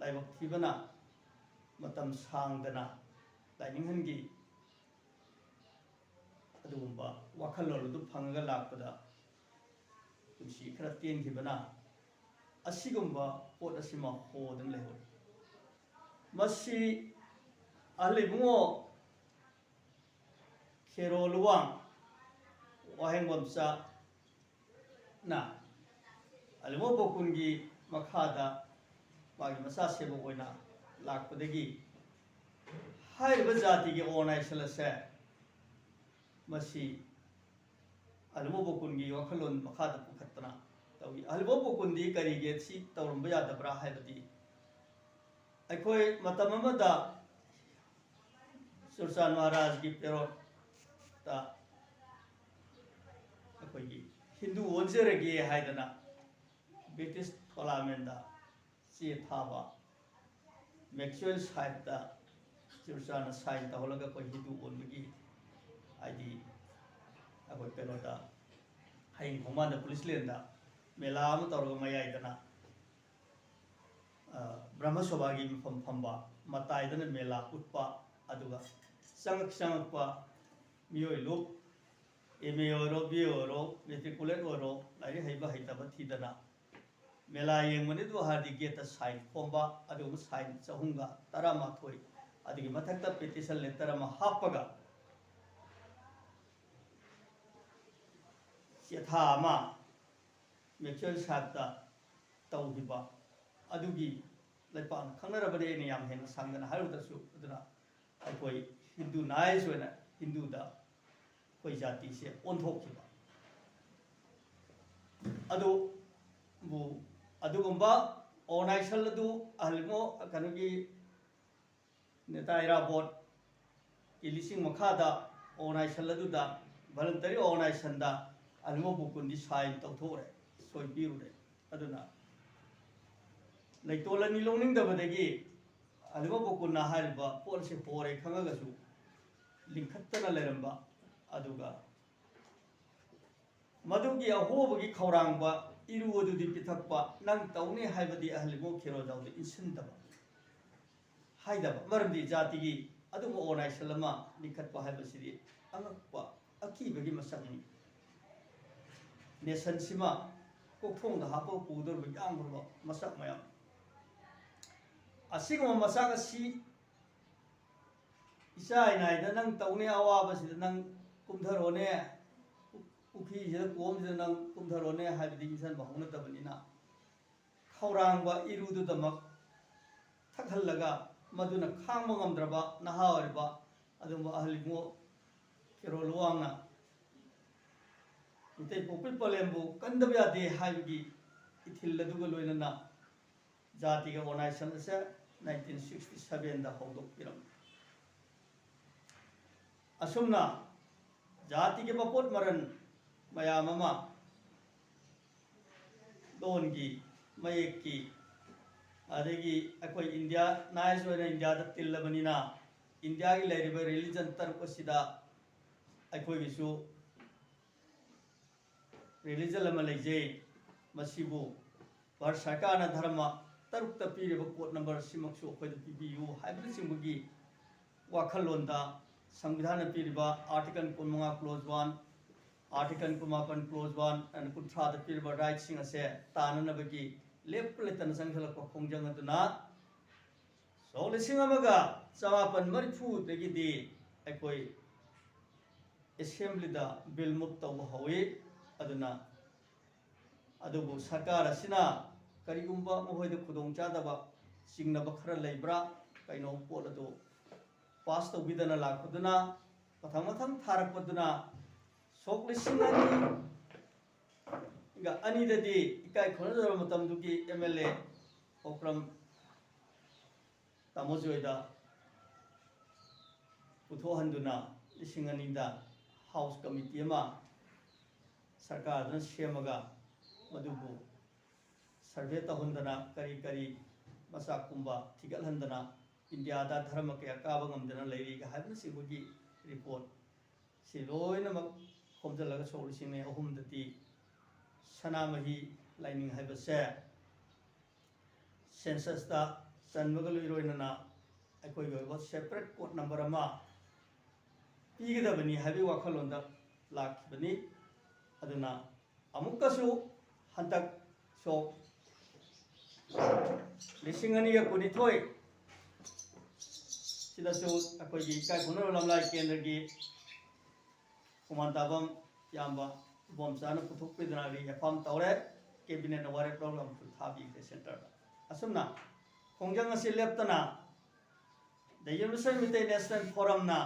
ꯂꯥꯏꯕꯛ ꯊꯤꯕꯅ ꯃꯇꯝ ꯁꯥꯡꯗꯅ ꯂꯥꯏꯅꯤꯡꯍꯟꯒꯤ ꯑꯗꯨꯒꯨꯝꯕ ꯋꯥꯈꯜꯂꯣꯟ ꯑꯗꯨ ꯐꯪꯉꯒ ꯂꯥꯛꯄꯗ ꯄꯨꯟꯁꯤ ꯈꯔ ꯇꯦꯟꯈꯤꯕꯅ ꯑꯁꯤꯒꯨꯝꯕ ꯄꯣꯠ ꯑꯁꯤꯃ ꯍꯣꯗꯨꯅ ꯂꯩꯍꯧꯔꯤ꯫ ꯃꯁꯤ ꯑꯍꯜ ꯏꯕꯨꯡꯉꯣ ꯈꯦꯔꯣ ꯂꯨꯋꯥꯡ ꯋꯥꯍꯦꯡꯕꯝꯆꯥꯅ ꯑꯍꯜ ꯏꯕꯨꯡꯉꯣ ꯕꯣꯀꯨꯟꯒꯤ ꯃꯈꯥꯗ ꯃꯥꯒꯤ ꯃꯆꯥ ꯁꯦꯕꯣꯛ ꯑꯣꯏꯅ ꯂꯥꯛꯄꯗꯒꯤ ꯍꯥꯏꯔꯤꯕ ꯖꯥꯇꯤꯒꯤ organization ꯑꯁꯦ ꯃꯁꯤ ꯑꯍꯜ ꯏꯕꯨꯡꯉꯣ ꯕꯣꯀꯨꯟꯒꯤ ꯋꯥꯈꯜꯂꯣꯟ ꯃꯈꯥꯗ ꯄꯨꯈꯠꯇꯅ ꯇꯧꯏ꯫ ꯑꯍꯜ ꯏꯕꯨꯡꯉꯣ ꯕꯣꯀꯨꯟꯗꯤ ꯀꯔꯤꯒꯤ ꯁꯤ ꯇꯧꯔꯝꯕ ꯌꯥꯗꯕ꯭ꯔꯥ ꯍꯥꯏꯕꯗꯤ, ꯑꯩꯈꯣꯏ ꯃꯇꯝ ꯑꯃꯗ ꯆꯨꯔꯆꯥꯟ ꯃꯍꯥꯔꯥꯖꯒꯤ ꯄꯦꯔꯣꯠꯇ ꯑꯩꯈꯣꯏꯒꯤ ꯍꯤꯟꯗꯨ ꯑꯣꯟꯖꯔꯒꯦ ꯍꯥꯏꯗꯅ ꯕ꯭ꯔꯤꯇꯤꯁ ꯄꯥꯔꯂꯤꯌꯥꯃꯦꯟꯗ ꯆꯦ ꯊꯥꯕ, ꯃꯦꯛꯁꯋꯦꯜ ꯁꯥꯍꯦꯕꯇ ꯆꯨꯔꯆꯥꯟꯅ sign ꯇꯧꯍꯜꯂꯒ ꯑꯩꯈꯣꯏ ꯍꯤꯟꯗꯨ ꯑꯣꯟꯕꯒꯤ, ꯍꯥꯏꯗꯤ ꯑꯩꯈꯣꯏ ꯀꯩꯅꯣꯗ, ꯍꯌꯦꯡ ꯈꯣꯡꯕꯥꯟꯗ ꯄꯨꯂꯤꯁ ꯂꯦꯟꯗ ꯃꯦꯂꯥ ꯑꯃ ꯇꯧꯔꯒ ꯃꯌꯥꯏꯗꯅ, ꯑ, ꯕ꯭ꯔꯍ꯭ꯃ ꯁꯣꯚꯥꯒꯤ ꯃꯐꯝ ꯐꯝꯕ ꯃꯇꯥꯏꯗꯅ ꯃꯦꯂꯥ ꯎꯠꯄ, ꯑꯗꯨꯒ ꯆꯪꯉꯛ ꯆꯪꯉꯛꯄ ꯃꯤꯑꯣꯏ ꯂꯨꯞ, ꯑꯦꯝ ꯑꯦ ꯑꯣꯏꯔꯣ, ꯕꯤ ꯑꯦ ꯑꯣꯏꯔꯣ, ꯃꯦꯇ꯭ꯔꯤꯀꯨꯂꯦꯠ ꯑꯣꯏꯔꯣ, ꯂꯥꯏꯔꯤꯛ ꯍꯩꯕ ꯍꯩꯇꯕ ꯊꯤꯗꯅ ꯃꯦꯂꯥ ꯌꯦꯡꯕꯅꯤꯗꯨ ꯍꯥꯏꯔꯗꯤ ꯒꯦꯠꯇ ꯁꯥꯏꯟ ꯈꯣꯝꯕ, ꯑꯗꯨꯒꯨꯝꯕ ꯁꯥꯏꯟ ꯆꯍꯨꯝꯒ ꯇꯔꯥꯃꯥꯊꯣꯏ, ꯑꯗꯨꯒꯤ ꯃꯊꯛꯇ ꯄꯦꯇꯤꯁꯟ ꯂꯦꯇꯔ ꯑꯃ ꯍꯥꯞꯄꯒ ꯆꯦꯊꯥ ꯑꯃ ꯃꯦꯛꯆꯨꯋꯦꯜ ꯁꯥꯍꯦꯕꯇ ꯇꯧꯈꯤꯕ ꯑꯗꯨꯒꯤ ꯂꯩꯄꯥꯛꯅ ꯈꯪꯅꯔꯕꯅꯤ꯫ ꯑꯩꯅ ꯌꯥꯝ ꯍꯦꯟꯅ ꯁꯥꯡꯗꯅ ꯍꯥꯏꯔꯨꯗ꯭ꯔꯁꯨ, ꯑꯗꯨꯅ ꯑꯩꯈꯣꯏ ꯍꯤꯟꯗꯨ ꯅꯥꯏꯁ ꯑꯣꯏꯅ ꯍꯤꯟꯗꯨꯗ ꯑꯩꯈꯣꯏ ꯖꯥꯇꯤꯁꯦ ꯑꯣꯟꯊꯣꯛꯈꯤꯕ ꯑꯗꯨꯕꯨ, ꯑꯗꯨꯒꯨꯝꯕ ꯑꯣꯔꯒꯅꯥꯏꯖꯦꯁꯟ ꯑꯗꯨ ꯑꯍꯜꯃꯣ ꯀꯩꯅꯣꯒꯤ ꯅꯦꯇꯥ ꯏꯔꯥꯕꯣꯠꯀꯤ ꯂꯤꯁꯤꯡ ꯃꯈꯥꯗ ꯑꯣꯔꯒꯅꯥꯏꯖꯦꯁꯟ ꯑꯗꯨꯗ, ꯚꯣꯂꯨꯟꯇꯔꯤ ꯑꯣꯔꯒꯅꯥꯏꯖꯦꯁꯟꯗ ꯑꯍꯜꯃꯣ ꯕꯨꯀꯨꯟꯗꯤ ꯁꯥꯏꯟ ꯇꯧꯊꯣꯛꯎꯔꯦ, ꯁꯣꯏ ꯄꯤꯔꯨꯔꯦ꯫ ꯑꯗꯨꯅ ꯂꯩꯇꯣꯜ ꯑꯅꯤ ꯂꯧꯅꯤꯡꯗꯕꯗꯒꯤ ꯑꯍꯜꯃꯣ ꯕꯨꯀꯨꯟꯅ ꯍꯥꯏꯔꯤꯕ ꯄꯣꯠ ꯑꯁꯤ ꯍꯣꯔꯦ ꯈꯪꯉꯒꯁꯨ ꯂꯤꯡꯈꯠꯇꯅ ꯂꯩꯔꯝꯕ, ꯑꯗꯨꯒ ꯃꯗꯨꯒꯤ ꯑꯍꯣꯕꯒꯤ ꯈꯧꯔꯥꯡꯕ ꯏꯔꯨ ꯑꯗꯨꯗꯤ ꯄꯤꯊꯛꯄ, ꯅꯪ ꯇꯧꯅꯤ ꯍꯥꯏꯕꯗꯤ ꯑꯍꯜꯃꯣ ꯈꯦꯔꯣꯖꯥꯎꯗ ꯏꯟꯁꯤꯟꯗꯕ, ꯍꯥꯏꯗꯕ꯫ ꯃꯔꯝꯗꯤ ꯖꯥꯇꯤꯒꯤ ꯑꯗꯨꯒꯨꯝꯕ ꯑꯣꯔꯒꯅꯥꯏꯖꯦꯁꯟ ꯑꯃ ꯂꯤꯡꯈꯠꯄ ꯍꯥꯏꯕꯁꯤꯗꯤ ꯑꯉꯛꯄ ꯑꯀꯤꯕꯒꯤ ꯃꯁꯛꯅꯤ꯫ ꯅꯦꯁꯟꯁꯤꯃ ꯀꯣꯛꯊꯣꯡꯗ ꯍꯥꯞꯄꯒ ꯄꯨꯗꯧꯔꯤꯕ ꯌꯥꯝꯈ꯭ꯔꯕ ꯃꯁꯛ ꯃꯌꯥꯝ꯫ ꯑꯁꯤꯒꯨꯝꯕ ꯃꯆꯥꯛ ꯑꯁꯤ ꯏꯆꯥ ꯏꯅꯥꯏꯗ ꯅꯪ ꯇꯧꯅꯤ ꯑꯋꯥꯕꯁꯤꯗ ꯅꯪ ꯀꯨꯝꯊꯔꯣꯅꯦ, ꯄꯨꯈ꯭ꯔꯤꯁꯤꯗ ꯀꯣꯝꯁꯤꯗ ꯅꯪ ꯀꯨꯝꯊꯔꯣꯅꯦ ꯍꯥꯏꯕꯗꯤ ꯏꯟꯁꯤꯟꯕ ꯍꯧꯅꯗꯕꯅꯤꯅ, ꯈꯧꯔꯥꯡꯕ ꯏꯔꯨꯗꯨꯗꯃꯛ ꯊꯛꯍꯜꯂꯒ ꯃꯗꯨꯅ ꯈꯥꯡꯕ ꯉꯝꯗ꯭ꯔꯕ ꯅꯍꯥ ꯑꯣꯏꯔꯤꯕ ꯑꯗꯨꯒꯨꯝꯕ ꯑꯍꯜ ꯏꯕꯨꯡꯉꯣ ꯀꯦꯔꯣꯜ ꯋꯥꯡꯅ ꯃꯤꯇꯩ ꯄꯣꯛꯄꯤ ꯄꯂꯦꯝꯕꯨ ꯀꯟꯗꯕ ꯌꯥꯗꯦ ꯍꯥꯏꯕꯒꯤ ꯏꯊꯤꯜ ꯑꯗꯨꯒ ꯂꯣꯏꯅꯅ ꯖꯥꯇꯤꯒꯤ ꯑꯣꯔꯒꯅꯥꯏꯖꯦꯁꯟ ꯑꯁꯦ ꯅꯥꯏꯟꯇꯤꯟ ꯁꯤꯛꯁꯇꯤ ꯁꯚꯦꯟꯗ ꯍꯧꯗꯣꯛꯄꯤꯔꯝꯃꯤ꯫ ꯑꯁꯨꯝꯅ ꯖꯥꯇꯤꯒꯤ ꯃꯄꯣꯠ ꯃꯔꯟ ꯃꯌꯥꯝ ꯑꯃ, ꯂꯣꯟꯒꯤ, ꯃꯌꯦꯛꯀꯤ, ꯑꯗꯒꯤ ꯑꯩꯈꯣꯏ ꯏꯟꯗꯤꯌꯥ ꯅꯥꯏꯁ ꯑꯣꯏꯅ ꯏꯟꯗꯤꯌꯥꯗ ꯇꯤꯜꯂꯕꯅꯤꯅ, ꯏꯟꯗꯤꯌꯥꯒꯤ ꯂꯩꯔꯤꯕ ꯔꯤꯂꯤꯖꯟ ꯇꯔꯨꯛ ꯑꯁꯤꯗ ꯑꯩꯈꯣꯏꯒꯤꯁꯨ ꯔꯤꯂꯤꯖꯟ ꯑꯃ ꯂꯩꯖꯩ꯫ ꯃꯁꯤꯕꯨ ꯚꯥꯔꯠ ꯁꯔꯀꯥꯔꯅ ꯙꯔꯃ ꯇꯔꯨꯛꯇ ꯄꯤꯔꯤꯕ ꯀꯣꯗ ꯅꯝꯕꯔ ꯁꯤꯃꯛꯁꯨ ꯑꯩꯈꯣꯏꯗ ꯄꯤꯕꯤꯌꯨ ꯍꯥꯏꯕꯅꯆꯤꯡꯕꯒꯤ ꯋꯥꯈꯜꯂꯣꯟꯗ ꯁꯪꯕꯤꯙꯥꯟꯅ ꯄꯤꯔꯤꯕ ꯑꯥꯔꯇꯤꯀꯜ ꯀꯨꯟꯃꯉꯥ ꯀ꯭ꯂꯣꯖ ꯋꯥꯟ, ꯑꯥꯔꯇꯤꯀꯜ ꯀꯨꯟꯃꯥꯄꯟ ꯀ꯭ꯂꯣꯖ ꯋꯥꯟ ꯑꯦꯟ ꯀꯨꯟꯊ꯭ꯔꯥꯗ ꯄꯤꯔꯤꯕ ꯔꯥꯏꯠꯁꯤꯡ ꯑꯁꯦ ꯇꯥꯅꯅꯕꯒꯤ ꯂꯦꯞꯄ ꯂꯩꯇꯅ ꯆꯪꯁꯤꯜꯂꯛꯄ ꯈꯣꯡꯖꯪ ꯑꯗꯨꯅ ꯁꯣꯛ ꯂꯤꯁꯤꯡ ꯑꯃꯒ ꯆꯃꯥꯄꯟ ꯃꯔꯤꯐꯨꯗꯒꯤꯗꯤ ꯑꯩꯈꯣꯏ ꯑꯦꯁꯦꯝꯕ꯭ꯂꯤꯗ ꯕꯤꯜ ꯃꯨꯚ ꯇꯧꯕ ꯍꯧꯏ꯫ ꯑꯗꯨꯅ ꯑꯗꯨꯕꯨ ꯁꯔꯀꯥꯔ ꯑꯁꯤꯅ ꯀꯔꯤꯒꯨꯝꯕ ꯃꯈꯣꯏꯗ ꯈꯨꯗꯣꯡꯆꯥꯗꯕ ꯆꯤꯡꯅꯕ ꯈꯔ ꯂꯩꯕ꯭ꯔꯥ, ꯀꯩꯅꯣ ꯄꯣꯠ ꯑꯗꯨ ꯄꯥꯁ ꯇꯧꯕꯤꯗꯅ ꯂꯥꯛꯄꯗꯨꯅ ꯃꯊꯪ ꯃꯊꯪ ꯊꯥꯔꯛꯄꯗꯨꯅ ꯁꯣꯛ ꯂꯤꯁꯤꯡ ꯑꯅꯤ ꯒ ꯑꯅꯤꯗꯗꯤ ꯏꯀꯥꯏ ꯈꯨꯝꯅꯖꯔꯕ ꯃꯇꯝꯗꯨꯒꯤ ꯑꯦꯝ ꯑꯦꯜ ꯑꯦ ꯑꯣꯀ꯭ꯔꯝ ꯇꯥꯃꯣꯖꯤ ꯍꯣꯏꯗ ꯄꯨꯊꯣꯛꯍꯟꯗꯨꯅ ꯂꯤꯁꯤꯡ ꯑꯅꯤꯗ ꯍꯥꯎꯁ ꯀꯃꯤꯇꯤ ꯑꯃ ꯁꯔꯀꯥꯔꯗꯨꯅ ꯁꯦꯝꯃꯒ ꯃꯗꯨꯕꯨ ꯁꯔꯚꯦ ꯇꯧꯍꯟꯗꯅ ꯀꯔꯤ ꯀꯔꯤ ꯃꯆꯥꯛꯀꯨꯝꯕ ꯊꯤꯒꯠꯍꯟꯗꯅ ꯏꯟꯗꯤꯌꯥꯗ ꯙꯔꯃ ꯀꯌꯥ ꯀꯥꯕ ꯉꯝꯗꯅ ꯂꯩꯔꯤꯒ ꯍꯥꯏꯕꯅꯆꯤꯡꯕꯒꯤ ꯔꯤꯄꯣꯔꯠ ꯁꯤ ꯂꯣꯏꯅꯃꯛ ꯈꯣꯝꯖꯤꯜꯂꯒ ꯁꯣꯛ ꯂꯤꯁꯤꯡ ꯑꯅꯤ ꯑꯍꯨꯝꯗꯗꯤ ꯁꯅꯥꯃꯍꯤ ꯂꯥꯏꯅꯤꯡ ꯍꯥꯏꯕꯁꯦ ꯁꯦꯟꯁꯁꯇ ꯆꯟꯕꯒ ꯂꯣꯏꯔꯣꯏꯅꯅ ꯑꯩꯈꯣꯏꯒꯤ ꯑꯣꯏꯕ ꯁꯦꯄꯔꯦꯠ ꯀꯣꯗ ꯅꯝꯕꯔ ꯑꯃ ꯄꯤꯒꯗꯕꯅꯤ ꯍꯥꯏꯕꯒꯤ ꯋꯥꯈꯜꯂꯣꯟꯗ ꯂꯥꯛꯈꯤꯕꯅꯤ꯫ ꯑꯗꯨꯅ ꯑꯃꯨꯛꯀꯁꯨ ꯍꯟꯗꯛ ꯁꯣꯛ ꯂꯤꯁꯤꯡ ꯑꯅꯤꯒ ꯀꯨꯟꯅꯤꯊꯣꯏ ꯁꯤꯗꯁꯨ ꯑꯩꯈꯣꯏꯒꯤ ꯏꯀꯥꯏ ꯈꯨꯝꯅꯔꯕ ꯂꯝꯂꯥꯏ ꯀꯦꯟꯗ꯭ꯔꯒꯤ ꯈꯨꯃꯥꯟ ꯇꯥꯕꯝ ꯏꯌꯥꯝꯕ ꯏꯕꯣꯝꯆꯥꯅ ꯄꯨꯊꯣꯛꯄꯤꯗꯨꯅ ꯔꯤꯑꯦꯐꯥꯔꯝ ꯇꯧꯔꯦ꯫ ꯀꯦꯕꯤꯅꯦꯠꯅ ꯋꯥꯔꯦꯞ ꯂꯧꯔꯒ ꯑꯃꯨꯛꯁꯨ ꯊꯥꯕꯤꯈ꯭ꯔꯦ ꯁꯦꯟꯇꯔꯗ꯫ ꯑꯁꯨꯝꯅ ꯈꯣꯡꯖꯪ ꯑꯁꯤ ꯂꯦꯞꯇꯅ ꯗ ꯌꯨꯅꯤꯚꯔꯁꯦꯜ ꯃꯤꯇꯩ ꯅꯦꯁꯅꯦꯜ ꯐꯣꯔꯝꯅ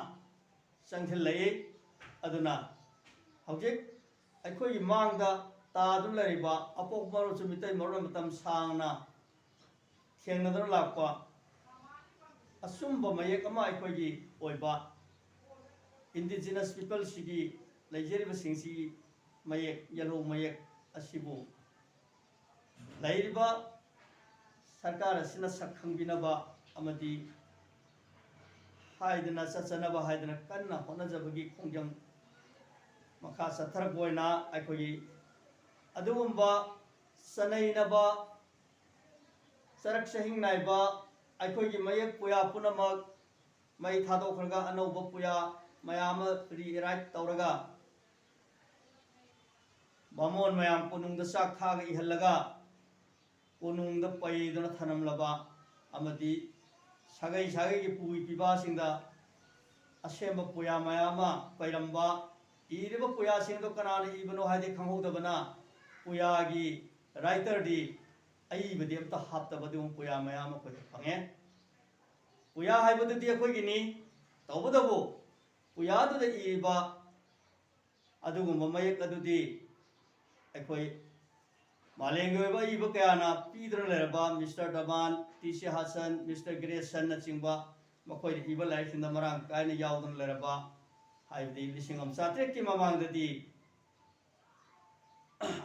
ꯆꯪꯁꯤꯜꯂꯛꯏ꯫ ꯑꯗꯨꯅ ꯍꯧꯖꯤꯛ ꯑꯩꯈꯣꯏꯒꯤ ꯃꯥꯡꯗ ꯇꯥꯗꯨꯅ ꯂꯩꯔꯤꯕ ꯑꯄꯣꯛꯄ ꯃꯔꯣꯟꯁꯨ ꯃꯤꯇꯩ ꯃꯔꯨꯞꯅ ꯃꯇꯝ ꯁꯥꯡꯅ ꯊꯦꯡꯅꯗꯨꯅ ꯂꯥꯛꯄ ꯑꯆꯨꯝꯕ ꯃꯌꯦꯛ ꯑꯃ ꯑꯩꯈꯣꯏꯒꯤ ꯑꯣꯏꯕ ꯏꯟꯗꯤꯖꯤꯅꯁ ꯄꯤꯄꯜꯁꯤꯒꯤ ꯂꯩꯖꯔꯤꯕꯁꯤꯡꯁꯤꯒꯤ ꯃꯌꯦꯛ, ꯌꯦꯜꯍꯧ ꯃꯌꯦꯛ ꯑꯁꯤꯕꯨ ꯂꯩꯔꯤꯕ ꯁꯔꯀꯥꯔ ꯑꯁꯤꯅ ꯁꯛ ꯈꯪꯕꯤꯅꯕ ꯑꯃꯗꯤ ꯍꯥꯏꯗꯅ ꯆꯠꯆꯅꯕ ꯍꯥꯏꯗꯅ ꯀꯟꯅ ꯍꯣꯠꯅꯖꯕꯒꯤ ꯈꯣꯡꯖꯪ ꯃꯈꯥ ꯆꯠꯊꯔꯛꯄ ꯑꯣꯏꯅ ꯑꯩꯈꯣꯏꯒꯤ ꯑꯗꯨꯒꯨꯝꯕ ꯆꯅꯩꯅꯕ ꯆꯔꯛ ꯆꯍꯤꯡ ꯅꯥꯏꯕ ꯑꯩꯈꯣꯏꯒꯤ ꯃꯌꯦꯛ ꯄꯨꯌꯥ ꯄꯨꯝꯅꯃꯛ ꯃꯩ ꯊꯥꯗꯣꯛꯈ꯭ꯔꯒ ꯑꯅꯧꯕ ꯄꯨꯌꯥ ꯃꯌꯥꯝ ꯑꯃ ꯔꯤꯑꯦꯔꯥꯏꯠ ꯇꯧꯔꯒ ꯕꯥꯃꯣꯟ ꯃꯌꯥꯝ ꯀꯣꯅꯨꯡꯗ ꯆꯥꯛ ꯊꯥꯒ ꯏꯍꯜꯂꯒ ꯀꯣꯅꯨꯡꯗ ꯄꯩꯗꯨꯅ ꯊꯅꯝꯂꯕ ꯑꯃꯗꯤ ꯁꯥꯒꯩ ꯁꯥꯒꯩꯒꯤ ꯄꯨ ꯏꯄꯤꯕꯥꯁꯤꯡꯗ ꯑꯁꯦꯝꯕ ꯄꯨꯌꯥ ꯃꯌꯥꯝ ꯑꯃ ꯄꯩꯔꯝꯕ, ꯏꯔꯤꯕ ꯄꯨꯌꯥꯁꯤꯡꯗꯣ ꯀꯅꯥꯅ ꯏꯕꯅꯣ ꯍꯥꯏꯗꯤ ꯈꯪꯍꯧꯗꯕꯅ ꯄꯨꯌꯥꯒꯤ ꯔꯥꯏꯇꯔꯗꯤ ꯑꯏꯕꯗꯤ ꯑꯝꯇ ꯍꯥꯞꯇꯕ ꯑꯗꯨꯒꯨꯝꯕ ꯄꯨꯌꯥ ꯃꯌꯥꯝ ꯑꯃ ꯑꯩꯈꯣꯏꯗ ꯐꯪꯉꯦ꯫ ꯄꯨꯌꯥ ꯍꯥꯏꯕꯗꯨꯗꯤ ꯑꯩꯈꯣꯏꯒꯤꯅꯤ, ꯇꯧꯕꯇꯕꯨ ꯄꯨꯌꯥꯗꯨꯗ ꯏꯔꯤꯕ ꯑꯗꯨꯒꯨꯝꯕ ꯃꯌꯦꯛ ꯑꯗꯨꯗꯤ ꯑꯩꯈꯣꯏ ꯃꯥꯂꯦꯝꯒꯤ ꯑꯣꯏꯕ ꯑꯏꯕ ꯀꯌꯥꯅ ꯄꯤꯗꯨꯅ ꯂꯩꯔꯕ mister Daman, T C Hasan, mister ꯒ꯭ꯔꯦꯁꯟꯅꯆꯤꯡꯕ ꯃꯈꯣꯏꯅ ꯏꯕ ꯂꯥꯏꯔꯤꯛꯁꯤꯡꯗ ꯃꯔꯥꯡ ꯀꯥꯏꯅ ꯌꯥꯎꯗꯨꯅ ꯂꯩꯔꯕ, ꯍꯥꯏꯕꯗꯤ ꯂꯤꯁꯤꯡ ꯑꯃ ꯆꯥꯇ꯭ꯔꯦꯠꯀꯤ ꯃꯃꯥꯡꯗꯗꯤ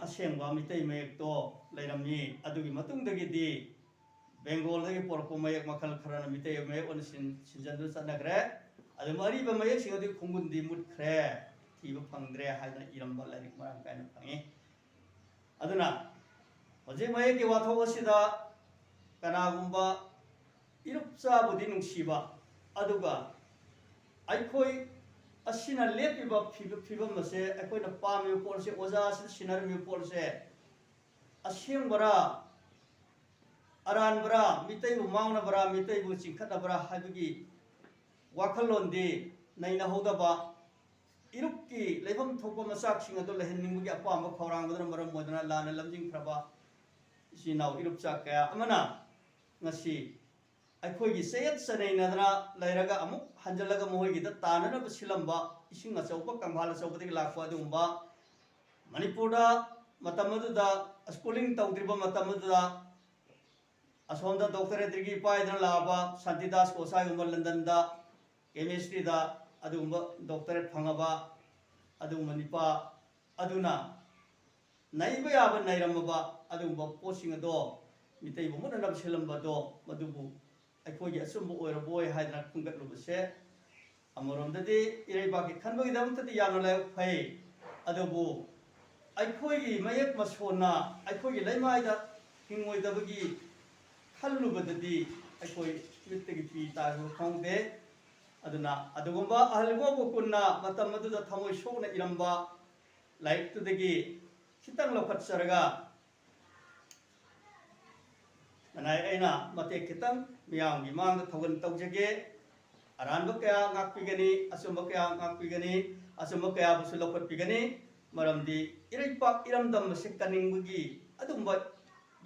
ꯑꯁꯦꯡꯕ ꯃꯤꯇꯩ ꯃꯌꯦꯛꯇꯣ ꯂꯩꯔꯝꯃꯤ꯫ ꯑꯗꯨꯒꯤ ꯃꯇꯨꯡꯗꯒꯤꯗꯤ ꯕꯦꯡꯒꯣꯜꯗꯒꯤ ꯄꯨꯔꯛꯄ ꯃꯌꯦꯛ ꯃꯈꯜ ꯈꯔꯅ ꯃꯤꯇꯩ ꯃꯌꯦꯛ ꯑꯣꯏꯅ ꯁꯤꯟ-, ꯁꯤꯟꯖꯟꯗꯨꯅ ꯆꯠꯅꯈ꯭ꯔꯦ꯫ ꯑꯗꯨꯕꯨ ꯑꯔꯤꯕ ꯃꯌꯦꯛꯁꯤꯡ ꯑꯗꯨ ꯈꯣꯡꯒꯨꯟꯗꯤ ꯃꯨꯠꯈ꯭ꯔꯦ, ꯊꯤꯕ ꯐꯪꯗ꯭ꯔꯦ ꯍꯥꯏꯗꯅ ꯏꯔꯝꯕ ꯂꯥꯏꯔꯤꯛ ꯃꯔꯥꯡ ꯀꯥꯏꯅ ꯐꯪꯉꯤ꯫ ꯑꯗꯨꯅ ꯍꯧꯖꯤꯛ ꯃꯌꯦꯛꯀꯤ ꯋꯥꯊꯣꯛ ꯑꯁꯤꯗ ꯀꯅꯥꯒꯨꯝꯕ ꯏꯔꯨꯞꯆꯥꯕꯨꯗꯤ ꯅꯨꯡꯁꯤꯕ, ꯑꯗꯨꯒ ꯑꯩꯈꯣꯏ ꯑꯁꯤꯅ ꯂꯦꯞꯄꯤꯕ ꯐꯤꯕ-, ꯐꯤꯕꯝ ꯑꯁꯦ, ꯑꯩꯈꯣꯏꯅ ꯄꯥꯝꯃꯤꯕ ꯄꯣꯠ ꯑꯁꯦ, ꯑꯣꯖꯥ ꯑꯁꯤꯅ ꯁꯤꯟꯅꯔꯝꯃꯤꯕ ꯄꯣꯠ ꯑꯁꯦ ꯑꯁꯦꯡꯕꯔꯥ, ꯑꯔꯥꯟꯕꯔꯥ, ꯃꯤꯇꯩꯕꯨ ꯃꯥꯡꯅꯕꯔꯥ, ꯃꯤꯇꯩꯕꯨ ꯆꯤꯡꯈꯠꯅꯕꯔꯥ ꯍꯥꯏꯕꯒꯤ ꯋꯥꯈꯜꯂꯣꯟꯗꯤ ꯅꯩꯅꯍꯧꯗꯕ, ꯏꯔꯨꯞꯀꯤ ꯂꯩꯐꯝ ꯊꯣꯛꯄ ꯃꯆꯥꯛꯁꯤꯡ ꯑꯗꯨ ꯂꯩꯍꯟꯅꯤꯡꯕꯒꯤ ꯑꯄꯥꯝꯕ ꯈꯧꯔꯥꯡꯕꯗꯨꯅ ꯃꯔꯝ ꯑꯣꯏꯗꯨꯅ ꯂꯥꯟꯅ ꯂꯝꯖꯤꯡꯈ꯭ꯔꯕ ꯏꯆꯤꯟ ꯏꯅꯥꯎ ꯏꯔꯨꯞꯆꯥ ꯀꯌꯥ ꯑꯃꯅ ꯉꯁꯤ ꯑꯩꯈꯣꯏꯒꯤ ꯆꯌꯦꯠ ꯆꯅꯩꯅꯗꯅ ꯂꯩꯔꯒ ꯑꯃꯨꯛ ꯍꯟꯖꯤꯜꯂꯒ ꯃꯈꯣꯏꯒꯤꯗ ꯇꯥꯅꯅꯕ ꯁꯤꯜꯂꯝꯕ ꯏꯁꯤꯡ ꯑꯆꯧꯕ, ꯀꯪꯐꯥꯜ ꯑꯆꯧꯕꯗꯒꯤ ꯂꯥꯛꯄ ꯑꯗꯨꯒꯨꯝꯕ ꯃꯅꯤꯄꯨꯔꯗ ꯃꯇꯝ ꯑꯗꯨꯗ schooling ꯇꯧꯗ꯭ꯔꯤꯕ ꯃꯇꯝ ꯑꯗꯨꯗ ꯑꯁꯣꯝꯗ doctorate degree ꯄꯥꯏꯗꯨꯅ ꯂꯥꯛꯑꯕ ꯁꯥꯟꯇꯤꯗꯥꯁ ꯒꯣꯁꯥꯏꯒꯨꯝꯕ ꯂꯟꯗꯟꯗ chemistryꯗ ꯑꯗꯨꯒꯨꯝꯕ doctorate ꯐꯪꯉꯕ ꯑꯗꯨꯒꯨꯝꯕ ꯅꯤꯄꯥ ꯑꯗꯨꯅ ꯅꯩꯕ ꯌꯥꯕ ꯅꯩꯔꯝꯃꯕ ꯑꯗꯨꯒꯨꯝꯕ ꯄꯣꯠꯁꯤꯡ ꯑꯗꯣ ꯃꯤꯇꯩꯕꯨ ꯃꯨꯠꯅꯅꯕ ꯁꯤꯜꯂꯝꯕꯗꯣ ꯃꯗꯨꯕꯨ ꯑꯩꯈꯣꯏꯒꯤ ꯑꯆꯨꯝꯕ ꯑꯣꯏꯔꯕꯣꯏ ꯍꯥꯏꯗꯅ ꯈꯟꯒꯠꯂꯨꯕꯁꯦ ꯑꯃꯔꯣꯝꯗꯗꯤ ꯏꯔꯩꯕꯥꯛꯀꯤ ꯈꯟꯕꯒꯤꯗꯃꯛꯇꯗꯤ ꯌꯥꯝꯅ ꯂꯥꯏꯕꯛ ꯐꯩ꯫ ꯑꯗꯨꯕꯨ ꯑꯩꯈꯣꯏꯒꯤ ꯃꯌꯦꯛ ꯃꯁꯣꯟꯅ ꯑꯩꯈꯣꯏꯒꯤ ꯂꯩꯃꯥꯏꯗ ꯍꯤꯡꯉꯣꯏꯗꯕꯒꯤ ꯈꯜꯂꯨꯕꯗꯗꯤ ꯑꯩꯈꯣꯏ ꯃꯤꯠꯇꯒꯤ ꯄꯤ ꯇꯥꯔꯤꯕ ꯈꯪꯗꯦ꯫ ꯑꯗꯨꯅ ꯑꯗꯨꯒꯨꯝꯕ ꯑꯍꯜ ꯏꯕꯣꯕ ꯀꯨꯟꯅ ꯃꯇꯝ ꯑꯗꯨꯗ ꯊꯃꯣꯏ ꯁꯣꯛꯅ ꯏꯔꯝꯕ ꯂꯥꯏꯔꯤꯛꯇꯨꯗꯒꯤ ꯈꯤꯇꯪ ꯂꯧꯈꯠꯆꯔꯒ ꯉꯁꯥꯏ ꯑꯩꯅ ꯃꯇꯦꯛ ꯈꯤꯇꯪ ꯃꯤꯌꯥꯝꯒꯤ ꯃꯥꯡꯗ ꯊꯧꯒꯜ ꯇꯧꯖꯒꯦ꯫ ꯑꯔꯥꯟꯕ ꯀꯌꯥ ꯉꯥꯛꯄꯤꯒꯅꯤ, ꯑꯆꯨꯝꯕ ꯀꯌꯥ ꯉꯥꯛꯄꯤꯒꯅꯤ, ꯑꯆꯨꯝꯕ ꯀꯌꯥꯕꯨꯁꯨ ꯂꯧꯈꯠꯄꯤꯒꯅꯤ꯫ ꯃꯔꯝꯗꯤ ꯏꯔꯩꯄꯥꯛ ꯏꯔꯝꯗꯝ ꯑꯁꯤ ꯀꯟꯅꯤꯡꯕꯒꯤ ꯑꯗꯨꯒꯨꯝꯕ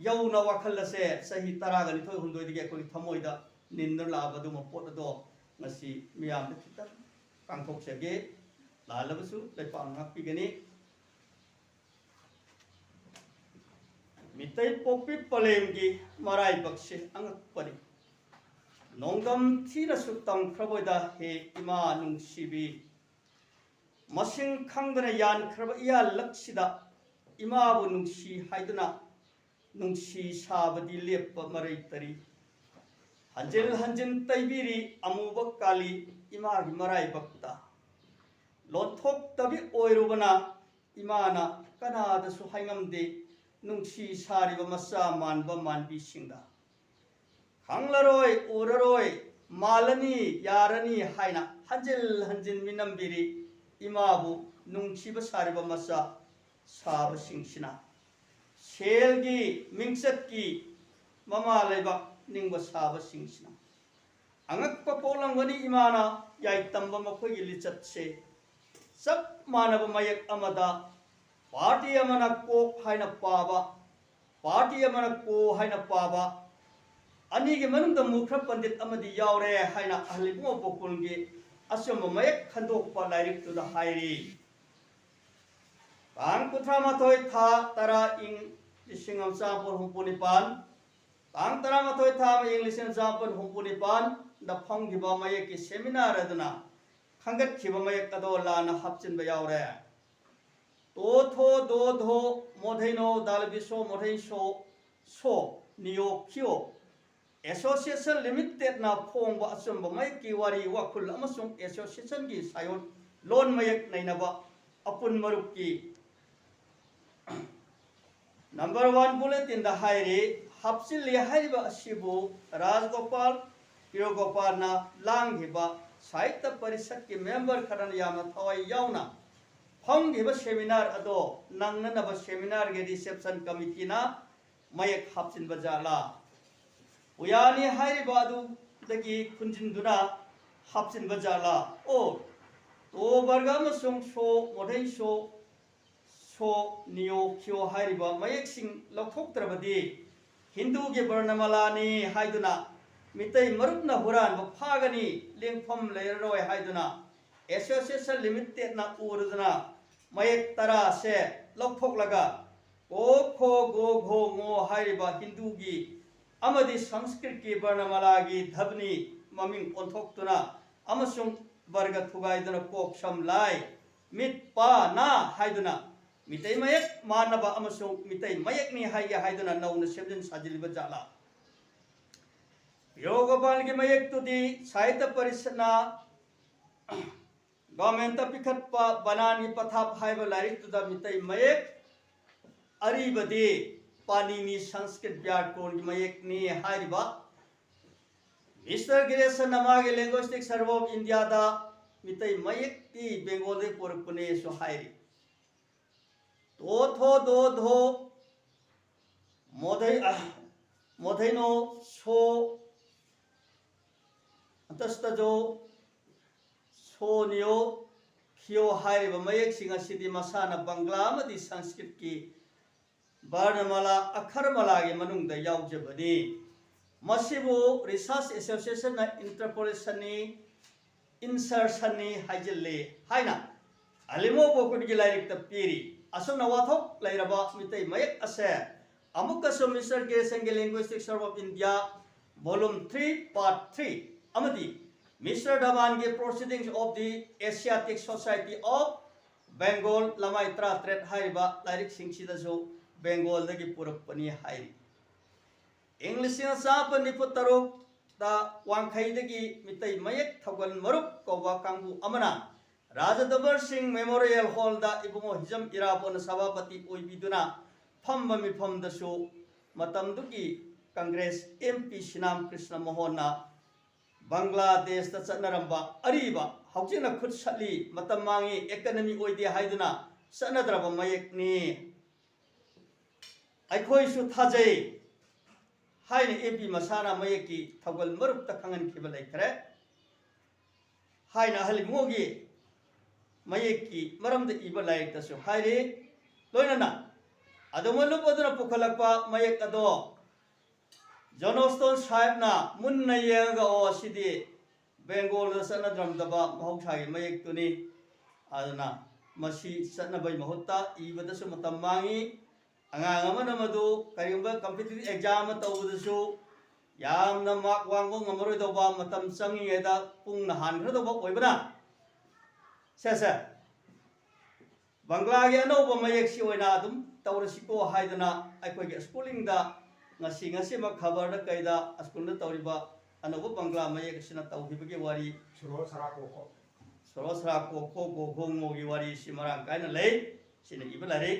ꯌꯧꯅ ꯋꯥꯈꯜ ꯑꯁꯦ ꯆꯍꯤ ꯇꯔꯥꯒ ꯅꯤꯊꯣꯏ ꯍꯨꯝꯗꯣꯏꯗꯒꯤ ꯑꯩꯈꯣꯏꯒꯤ ꯊꯃꯣꯏꯗ ꯅꯤꯟꯗꯨꯅ ꯂꯥꯛꯑꯕ ꯑꯗꯨꯒꯨꯝꯕ ꯄꯣꯠ ꯑꯗꯣ ꯉꯁꯤ ꯃꯤꯌꯥꯝꯗ ꯈꯤꯇꯪ ꯀꯥꯡꯊꯣꯛꯆꯒꯦ꯫ ꯂꯥꯜꯂꯕꯁꯨ ꯂꯩꯄꯥꯛꯅ ꯉꯥꯛꯄꯤꯒꯅꯤ꯫ ꯃꯤꯇꯩ ꯄꯣꯛꯄꯤ ꯄꯂꯦꯝꯒꯤ ꯃꯔꯥꯏꯕꯛꯁꯦ ꯑꯉꯛꯄꯅꯤ꯫ ꯅꯣꯡꯗꯝ ꯊꯤꯅꯁꯨ ꯇꯝꯈ꯭ꯔꯕꯣꯏꯗ ꯍꯦ ꯏꯃꯥ ꯅꯨꯡꯁꯤꯕꯤ꯫ ꯃꯁꯤꯡ ꯈꯪꯗꯅ ꯌꯥꯟꯈ꯭ꯔꯕ ꯏꯌꯥꯜꯂꯛꯁꯤꯗ ꯏꯃꯥꯕꯨ ꯅꯨꯡꯁꯤ ꯍꯥꯏꯗꯨꯅ ꯅꯨꯡꯁꯤ ꯁꯥꯕꯗꯤ ꯂꯦꯞꯄ ꯃꯔꯩ ꯇꯔꯤ꯫ ꯍꯟꯖꯤꯟ ꯍꯟꯖꯤꯟ ꯇꯩꯕꯤꯔꯤ ꯑꯃꯨꯕ ꯀꯥꯂꯤ ꯏꯃꯥꯒꯤ ꯃꯔꯥꯏꯕꯛꯇ꯫ ꯂꯣꯟꯊꯣꯛꯇꯕꯤ ꯑꯣꯏꯔꯨꯕꯅ ꯏꯃꯥꯅ ꯀꯅꯥꯗꯁꯨ ꯍꯥꯏꯉꯝꯗꯦ ꯅꯨꯡꯁꯤ ꯁꯥꯔꯤꯕ ꯃꯆꯥ ꯃꯥꯟꯕ ꯃꯥꯟꯕꯤꯁꯤꯡꯗ꯫ ꯈꯪꯂꯔꯣꯏ, ꯎꯔꯔꯣꯏ, ꯃꯥꯜꯂꯅꯤ, ꯌꯥꯔꯅꯤ ꯍꯥꯏꯅ ꯍꯟꯖꯤꯜ ꯍꯟꯖꯤꯟ ꯃꯤꯅꯝꯕꯤꯔꯤ ꯏꯃꯥꯕꯨ ꯅꯨꯡꯁꯤꯕ ꯁꯥꯔꯤꯕ ꯃꯆꯥ ꯁꯥꯕꯁꯤꯡꯁꯤꯅ꯫ ꯁꯦꯜꯒꯤ, ꯃꯤꯡꯆꯠꯀꯤ ꯃꯃꯥ ꯂꯩꯕꯥꯛ ꯅꯤꯡꯕ ꯁꯥꯕꯁꯤꯡꯁꯤꯅ꯫ ꯑꯉꯛꯄ ꯄꯣꯛꯂꯝꯒꯅꯤ ꯏꯃꯥꯅ ꯌꯥꯏꯇꯝꯕ ꯃꯈꯣꯏꯒꯤ ꯂꯤꯆꯠꯁꯦ꯫ ꯆꯞ ꯃꯥꯟꯅꯕ ꯃꯌꯦꯛ ꯑꯃꯗ ꯄꯥꯔꯇꯤ ꯑꯃꯅ ꯀꯣꯛ ꯍꯥꯏꯅ ꯄꯥꯕ, ꯄꯥꯔꯇꯤ ꯑꯃꯅ ꯀꯣ ꯍꯥꯏꯅ ꯄꯥꯕ, ꯑꯅꯤꯒꯤ ꯃꯅꯨꯡꯗ ꯃꯨꯈ꯭ꯔ ꯄꯟꯗꯤꯠ ꯑꯃꯗꯤ ꯌꯥꯎꯔꯦ ꯍꯥꯏꯅ ꯑꯍꯜ ꯏꯕꯨꯡꯉꯣ ꯒꯣꯀꯨꯜꯒꯤ ꯑꯆꯨꯝꯕ ꯃꯌꯦꯛ ꯈꯟꯗꯣꯛꯄ ꯂꯥꯏꯔꯤꯛꯇꯨꯗ ꯍꯥꯏꯔꯤ꯫ ꯇꯥꯡ ꯀꯨꯟꯊ꯭ꯔꯥ ꯃꯥꯊꯣꯏ ꯊꯥ ꯇꯔꯥ ꯏꯪ ꯂꯤꯁꯤꯡ ꯑꯃ ꯆꯥꯃꯥꯄꯜ ꯍꯨꯝꯐꯨ ꯅꯤꯄꯥꯟ, ꯇꯥꯡ ꯇꯔꯥꯃꯥꯊꯣꯏ ꯊꯥ ꯑꯃ ꯏꯪ ꯂꯤꯁꯤꯡ ꯑꯃ ꯆꯥꯃꯥꯄꯜ ꯍꯨꯝꯐꯨ ꯅꯤꯄꯥꯟꯗ ꯐꯝꯈꯤꯕ ꯃꯌꯦꯛꯀꯤ ꯁꯦꯃꯤꯅꯥꯔ ꯑꯗꯨꯅ ꯈꯟꯒꯠꯈꯤꯕ ꯃꯌꯦꯛ ꯑꯗꯣ ꯂꯥꯟꯅ ꯍꯥꯞꯆꯤꯟꯕ ꯌꯥꯎꯔꯦ꯫ ꯇꯣ ꯊꯣ ꯗꯣ ꯙꯣ ꯃꯣꯙꯩꯅꯣ ꯗꯥꯜꯕꯤꯁꯣ ꯃꯣꯙꯩꯁꯣ ꯁꯣ ꯅꯤꯌꯣ ꯈꯤꯌꯣ ꯑꯦꯁꯣꯁꯤꯌꯦꯁꯟ ꯂꯤꯃꯤꯇꯦꯠꯅ ꯐꯣꯡꯕ ꯑꯆꯨꯝꯕ ꯃꯌꯦꯛꯀꯤ ꯋꯥꯔꯤ ꯋꯥꯈꯜ ꯑꯃꯁꯨꯡ ꯑꯦꯁꯣꯁꯤꯌꯦꯁꯟꯒꯤ ꯁꯥꯏꯑꯣꯟ ꯂꯣꯟ ꯃꯌꯦꯛ ꯅꯩꯅꯕ ꯑꯄꯨꯟ ꯃꯔꯨꯞꯀꯤ ꯅꯝꯕꯔ ꯋꯥꯟ ꯕꯨꯂꯦꯇꯤꯟꯗ ꯍꯥꯏꯔꯤ꯫ ꯍꯥꯞꯆꯤꯜꯂꯤ ꯍꯥꯏꯔꯤꯕ ꯑꯁꯤꯕꯨ ꯔꯥꯖꯒꯣꯄꯥꯜ ꯄꯤꯔꯣꯒꯣꯄꯥꯜꯅ ꯂꯥꯡꯈꯤꯕ ꯁꯥꯍꯤꯇ꯭ꯌ ꯄꯔꯤꯁꯠꯀꯤ ꯃꯦꯝꯕꯔ ꯈꯔꯅ ꯌꯥꯝꯅ ꯊꯋꯥꯏ ꯌꯥꯎꯅ ꯐꯝꯈꯤꯕ ꯁꯦꯃꯤꯅꯥꯔ ꯑꯗꯣ ꯅꯪꯅꯅꯕ ꯁꯦꯃꯤꯅꯥꯔꯒꯤ ꯔꯤꯁꯦꯞꯁꯟ ꯀꯃꯤꯇꯤꯅ ꯃꯌꯦꯛ ꯍꯥꯞꯆꯤꯟꯕ ꯖꯥꯠꯂꯥ? ꯎꯌꯥꯅꯤ ꯍꯥꯏꯔꯤꯕ ꯑꯗꯨꯗꯒꯤ ꯈꯨꯟꯖꯤꯟꯗꯨꯅ ꯍꯥꯞꯆꯤꯟꯕ ꯖꯥꯠꯂꯥ? ꯑꯣ, ꯇꯣ ꯕꯔꯒ ꯑꯃꯁꯨꯡ ꯁꯣ ꯃꯣꯙꯩ ꯁꯣ ꯁꯣ ꯅꯤꯌꯣ ꯈ꯭ꯌꯣ ꯍꯥꯏꯔꯤꯕ ꯃꯌꯦꯛꯁꯤꯡ ꯂꯧꯊꯣꯛꯇ꯭ꯔꯕꯗꯤ ꯍꯤꯟꯗꯨꯒꯤ ꯕꯔꯅꯃꯂꯥꯅꯤ ꯍꯥꯏꯗꯨꯅ ꯃꯤꯇꯩ ꯃꯔꯨꯞꯅ ꯍꯨꯔꯥꯟꯕ ꯐꯥꯒꯅꯤ, ꯂꯦꯡꯐꯝ ꯂꯩꯔꯔꯣꯏ ꯍꯥꯏꯗꯨꯅ ꯑꯦꯁꯣꯁꯤꯌꯦꯁꯟ ꯂꯤꯃꯤꯇꯦꯠꯅ ꯎꯔꯗꯨꯅ ꯃꯌꯦꯛ ꯇꯔꯥꯁꯦ ꯂꯧꯊꯣꯛꯂꯒ ꯀꯣ ꯈꯣ ꯒꯣ ꯘꯣ ꯉꯣ ꯍꯥꯏꯔꯤꯕ ꯍꯤꯟꯗꯨꯒꯤ ꯑꯃꯗꯤ ꯁꯪꯁꯀ꯭ꯔꯤꯠꯀꯤ ꯕꯔꯅꯃꯂꯥꯒꯤ ꯙ꯭ꯋꯅꯤ ꯃꯃꯤꯡ ꯑꯣꯟꯊꯣꯛꯇꯨꯅ ꯑꯃꯁꯨꯡ ꯕꯔꯒ ꯊꯨꯒꯥꯏꯗꯨꯅ ꯀꯣꯛ ꯁꯝ ꯂꯥꯏ ꯃꯤꯠ ꯄꯥ ꯅꯥ ꯍꯥꯏꯗꯨꯅ ꯃꯤꯇꯩ ꯃꯌꯦꯛ ꯃꯥꯟꯅꯕ ꯑꯃꯁꯨꯡ ꯃꯤꯇꯩ ꯃꯌꯦꯛꯅꯤ ꯍꯥꯏꯒꯦ ꯍꯥꯏꯗꯨꯅ ꯅꯧꯅ ꯁꯦꯝꯖꯤꯟ ꯁꯥꯖꯤꯜꯂꯤꯕ ꯖꯥꯠꯂꯥ? ꯄꯤꯔꯣꯒꯣꯄꯥꯜꯒꯤ ꯃꯌꯦꯛꯇꯨꯗꯤ ꯁꯥꯍꯤꯇ꯭ꯌ ꯄꯔꯤꯁꯠꯅ ꯒꯣꯔꯃꯦꯟꯇ ꯄꯤꯈꯠꯄ ꯕꯅꯥꯟꯒꯤ ꯄꯊꯥꯞ ꯍꯥꯏꯕ ꯂꯥꯏꯔꯤꯛꯇꯨꯗ ꯃꯤꯇꯩ ꯃꯌꯦꯛ ꯑꯔꯤꯕꯗꯤ ꯄꯥꯅꯤꯅꯤ ꯁꯪꯁꯀ꯭ꯔꯤꯠ ꯕ꯭ꯌꯥꯀꯔꯣꯟꯒꯤ ꯃꯌꯦꯛꯅꯤ ꯍꯥꯏꯔꯤꯕ ꯃꯤꯁꯇꯔ ꯒꯤꯔꯤꯁꯟꯅ ꯃꯥꯒꯤ ꯂꯦꯡꯒ꯭ꯋꯦꯁꯇꯤꯛ ꯁꯔꯚꯦ ꯑꯣꯐ ꯏꯟꯗꯤꯌꯥꯗ ꯃꯤꯇꯩ ꯃꯌꯦꯛꯇꯤ ꯕꯦꯡꯒꯣꯜꯗꯒꯤ ꯄꯨꯔꯛꯄꯅꯦꯁꯨ ꯍꯥꯏꯔꯤ꯫ ꯇꯣ ꯊꯣ ꯗꯣ ꯙꯣ ꯃꯣꯙꯩ ꯃꯣꯙꯩꯅꯣ ꯁꯣ ꯑꯟꯇꯁꯇꯖꯣ ꯁꯣ ꯅꯤꯌꯣ ꯈꯤꯌꯣ ꯍꯥꯏꯔꯤꯕ ꯃꯌꯦꯛꯁꯤꯡ ꯑꯁꯤꯗꯤ ꯃꯁꯥꯅ ꯕꯪꯒ꯭ꯂꯥ ꯑꯃꯗꯤ ꯁꯪꯁꯀ꯭ꯔꯤꯠꯀꯤ ꯕꯔꯅꯃꯂꯥ ꯑꯈꯔꯃꯂꯥꯒꯤ ꯃꯅꯨꯡꯗ ꯌꯥꯎꯖꯕꯅꯤ꯫ ꯃꯁꯤꯕꯨ ꯔꯤꯁꯔꯁ ꯑꯦꯁꯣꯁꯤꯌꯦꯁꯟꯅ ꯏꯟꯇꯔꯄꯣꯂꯦꯁꯟꯅꯤ, ꯏꯟꯁꯔꯁꯟꯅꯤ ꯍꯥꯏꯖꯤꯜꯂꯤ ꯍꯥꯏꯅ ꯑꯂꯤꯃꯣ ꯕꯣꯀꯨꯠꯒꯤ ꯂꯥꯏꯔꯤꯛꯇ ꯄꯤꯔꯤ꯫ ꯑꯁꯨꯝꯅ ꯋꯥꯊꯣꯛ ꯂꯩꯔꯕ ꯃꯤꯇꯩ ꯃꯌꯦꯛ ꯑꯁꯦ ꯑꯃꯨꯛꯀꯁꯨ ꯃꯤꯁꯇꯔ ꯒꯤꯔꯤꯁꯟꯒꯤ linguistic survey of India volume three part three ꯑꯃꯗꯤ ꯃꯤꯁꯇꯔ ꯙꯋꯥꯟꯒꯤ proceedings of the Asiatic society of Bengal ꯂꯃꯥꯏ ꯇꯔꯥꯇꯔꯦꯠ ꯍꯥꯏꯔꯤꯕ ꯂꯥꯏꯔꯤꯛꯁꯤꯡꯁꯤꯗꯁꯨ ꯕꯦꯡꯒꯣꯜꯗꯒꯤ ꯄꯨꯔꯛꯄꯅꯤ ꯍꯥꯏꯔꯤ꯫ ꯏꯪ ꯂꯤꯁꯤꯡ ꯑꯃ ꯆꯥꯃꯥꯄꯟ ꯅꯤꯐꯨ ꯇꯔꯨꯛꯇ ꯋꯥꯡꯈꯩꯗꯒꯤ ꯃꯤꯇꯩ ꯃꯌꯦꯛ ꯊꯧꯒꯜ ꯃꯔꯨꯞ ꯀꯧꯕ ꯀꯥꯡꯕꯨ ꯑꯃꯅ ꯔꯥꯖꯥ ꯗꯕꯔ ꯁꯤꯡ ꯃꯦꯃꯣꯔꯤꯌꯦꯜ ꯍꯣꯜꯗ ꯏꯕꯨꯡꯉꯣ ꯍꯤꯖꯝ ꯏꯔꯥꯕꯣꯠꯅ ꯁꯚꯥꯄꯇꯤ ꯑꯣꯏꯕꯤꯗꯨꯅ ꯐꯝꯕ ꯃꯤꯐꯝꯗꯁꯨ ꯃꯇꯝꯗꯨꯒꯤ ꯀꯪꯒ꯭ꯔꯦꯁ ꯑꯦꯝ ꯄꯤ ꯁꯤꯅꯥꯝ ꯀ꯭ꯔꯤꯁꯅ ꯃꯣꯍꯟꯅ ꯕꯪꯒ꯭ꯂꯥꯗꯦꯁꯇ ꯆꯠꯅꯔꯝꯕ ꯑꯔꯤꯕ, ꯍꯧꯖꯤꯛꯅ ꯈꯨꯠ ꯁꯠꯂꯤ, ꯃꯇꯝ ꯃꯥꯡꯉꯤ, ꯏꯀꯅꯃꯤ ꯑꯣꯏꯗꯦ ꯍꯥꯏꯗꯨꯅ ꯆꯠꯅꯗ꯭ꯔꯕ ꯃꯌꯦꯛꯅꯤ꯫ ꯑꯩꯈꯣꯏꯁꯨ ꯊꯥꯖꯩ ꯍꯥꯏꯅ ꯑꯦꯝ ꯄꯤ ꯃꯁꯥꯅ ꯃꯌꯦꯛꯀꯤ ꯊꯧꯒꯜ ꯃꯔꯨꯞꯇ ꯈꯪꯍꯟꯈꯤꯕ ꯂꯩꯈ꯭ꯔꯦ ꯍꯥꯏꯅ ꯑꯍꯜ ꯏꯕꯨꯡꯉꯣꯒꯤ ꯃꯌꯦꯛꯀꯤ ꯃꯔꯝꯗ ꯏꯕ ꯂꯥꯏꯔꯤꯛꯇꯁꯨ ꯍꯥꯏꯔꯤ꯫ ꯂꯣꯏꯅꯅ ꯑꯗꯨꯃ ꯂꯨꯞ ꯑꯗꯨꯅ ꯄꯨꯈꯠꯂꯛꯄ ꯃꯌꯦꯛ ꯑꯗꯣ ꯖꯣꯟ ꯁ꯭ꯇꯣꯟ ꯁꯥꯍꯦꯕꯅ ꯃꯨꯟꯅ ꯌꯦꯡꯉꯒ, "ꯑꯣ, ꯑꯁꯤꯗꯤ ꯕꯦꯡꯒꯣꯜꯗ ꯆꯠꯅꯗ꯭ꯔꯝꯗꯕ ꯃꯍꯧꯁꯥꯒꯤ ꯃꯌꯦꯛꯇꯨꯅꯤ꯫ ꯑꯗꯨꯅ ꯃꯁꯤ ꯆꯠꯅꯕꯒꯤ ꯃꯍꯨꯠꯇ ꯏꯕꯗꯁꯨ ꯃꯇꯝ ꯃꯥꯡꯉꯤ꯫ ꯑꯉꯥꯡ ꯑꯃꯅ ꯃꯗꯨ ꯀꯔꯤꯒꯨꯝꯕ ꯀꯝꯄꯤꯇꯤꯇꯤꯚ ꯑꯦꯛꯖꯥꯝ ꯑꯃ ꯇꯧꯕꯗꯁꯨ ꯌꯥꯝꯅ ꯃꯥꯔꯛ ꯋꯥꯡꯕ ꯉꯝꯃꯔꯣꯏꯗꯧꯕ ꯃꯇꯝ ꯆꯪꯉꯤꯉꯩꯗ ꯄꯨꯡꯅ ꯍꯥꯟꯈ꯭ꯔꯗꯧꯕ ꯑꯣꯏꯕꯅ, ꯁꯦ, ꯁꯦ, ꯕꯪꯒ꯭ꯂꯥꯒꯤ ꯑꯅꯧꯕ ꯃꯌꯦꯛꯁꯤ ꯑꯣꯏꯅ ꯑꯗꯨꯝ ꯇꯧꯔꯁꯤꯀꯣ" ꯍꯥꯏꯗꯅ ꯑꯩꯈꯣꯏꯒꯤ ꯁ꯭ꯀꯨꯂꯤꯡꯗ ꯉꯁꯤ, ꯉꯁꯤꯃꯛ ꯈꯕꯔꯗ ꯀꯩꯗ ꯁ꯭ꯀꯨꯜꯗ ꯇꯧꯔꯤꯕ ꯑꯅꯧꯕ ꯕꯪꯒ꯭ꯂꯥ ꯃꯌꯦꯛ ꯑꯁꯤꯅ ꯇꯧꯈꯤꯕꯒꯤ ꯋꯥꯔꯤ, ꯁꯣꯔꯣ ꯁꯔꯥ ꯀꯣꯈꯣ꯫ ꯁꯣꯔꯣ ꯁꯔꯥ ꯀꯣꯈꯣ ꯒꯣꯈꯣ ꯉꯣꯒꯤ ꯋꯥꯔꯤꯁꯤ ꯃꯔꯥꯡ ꯀꯥꯏꯅ ꯂꯩ꯫ ꯁꯤꯅ ꯏꯕ ꯂꯥꯏꯔꯤꯛ꯫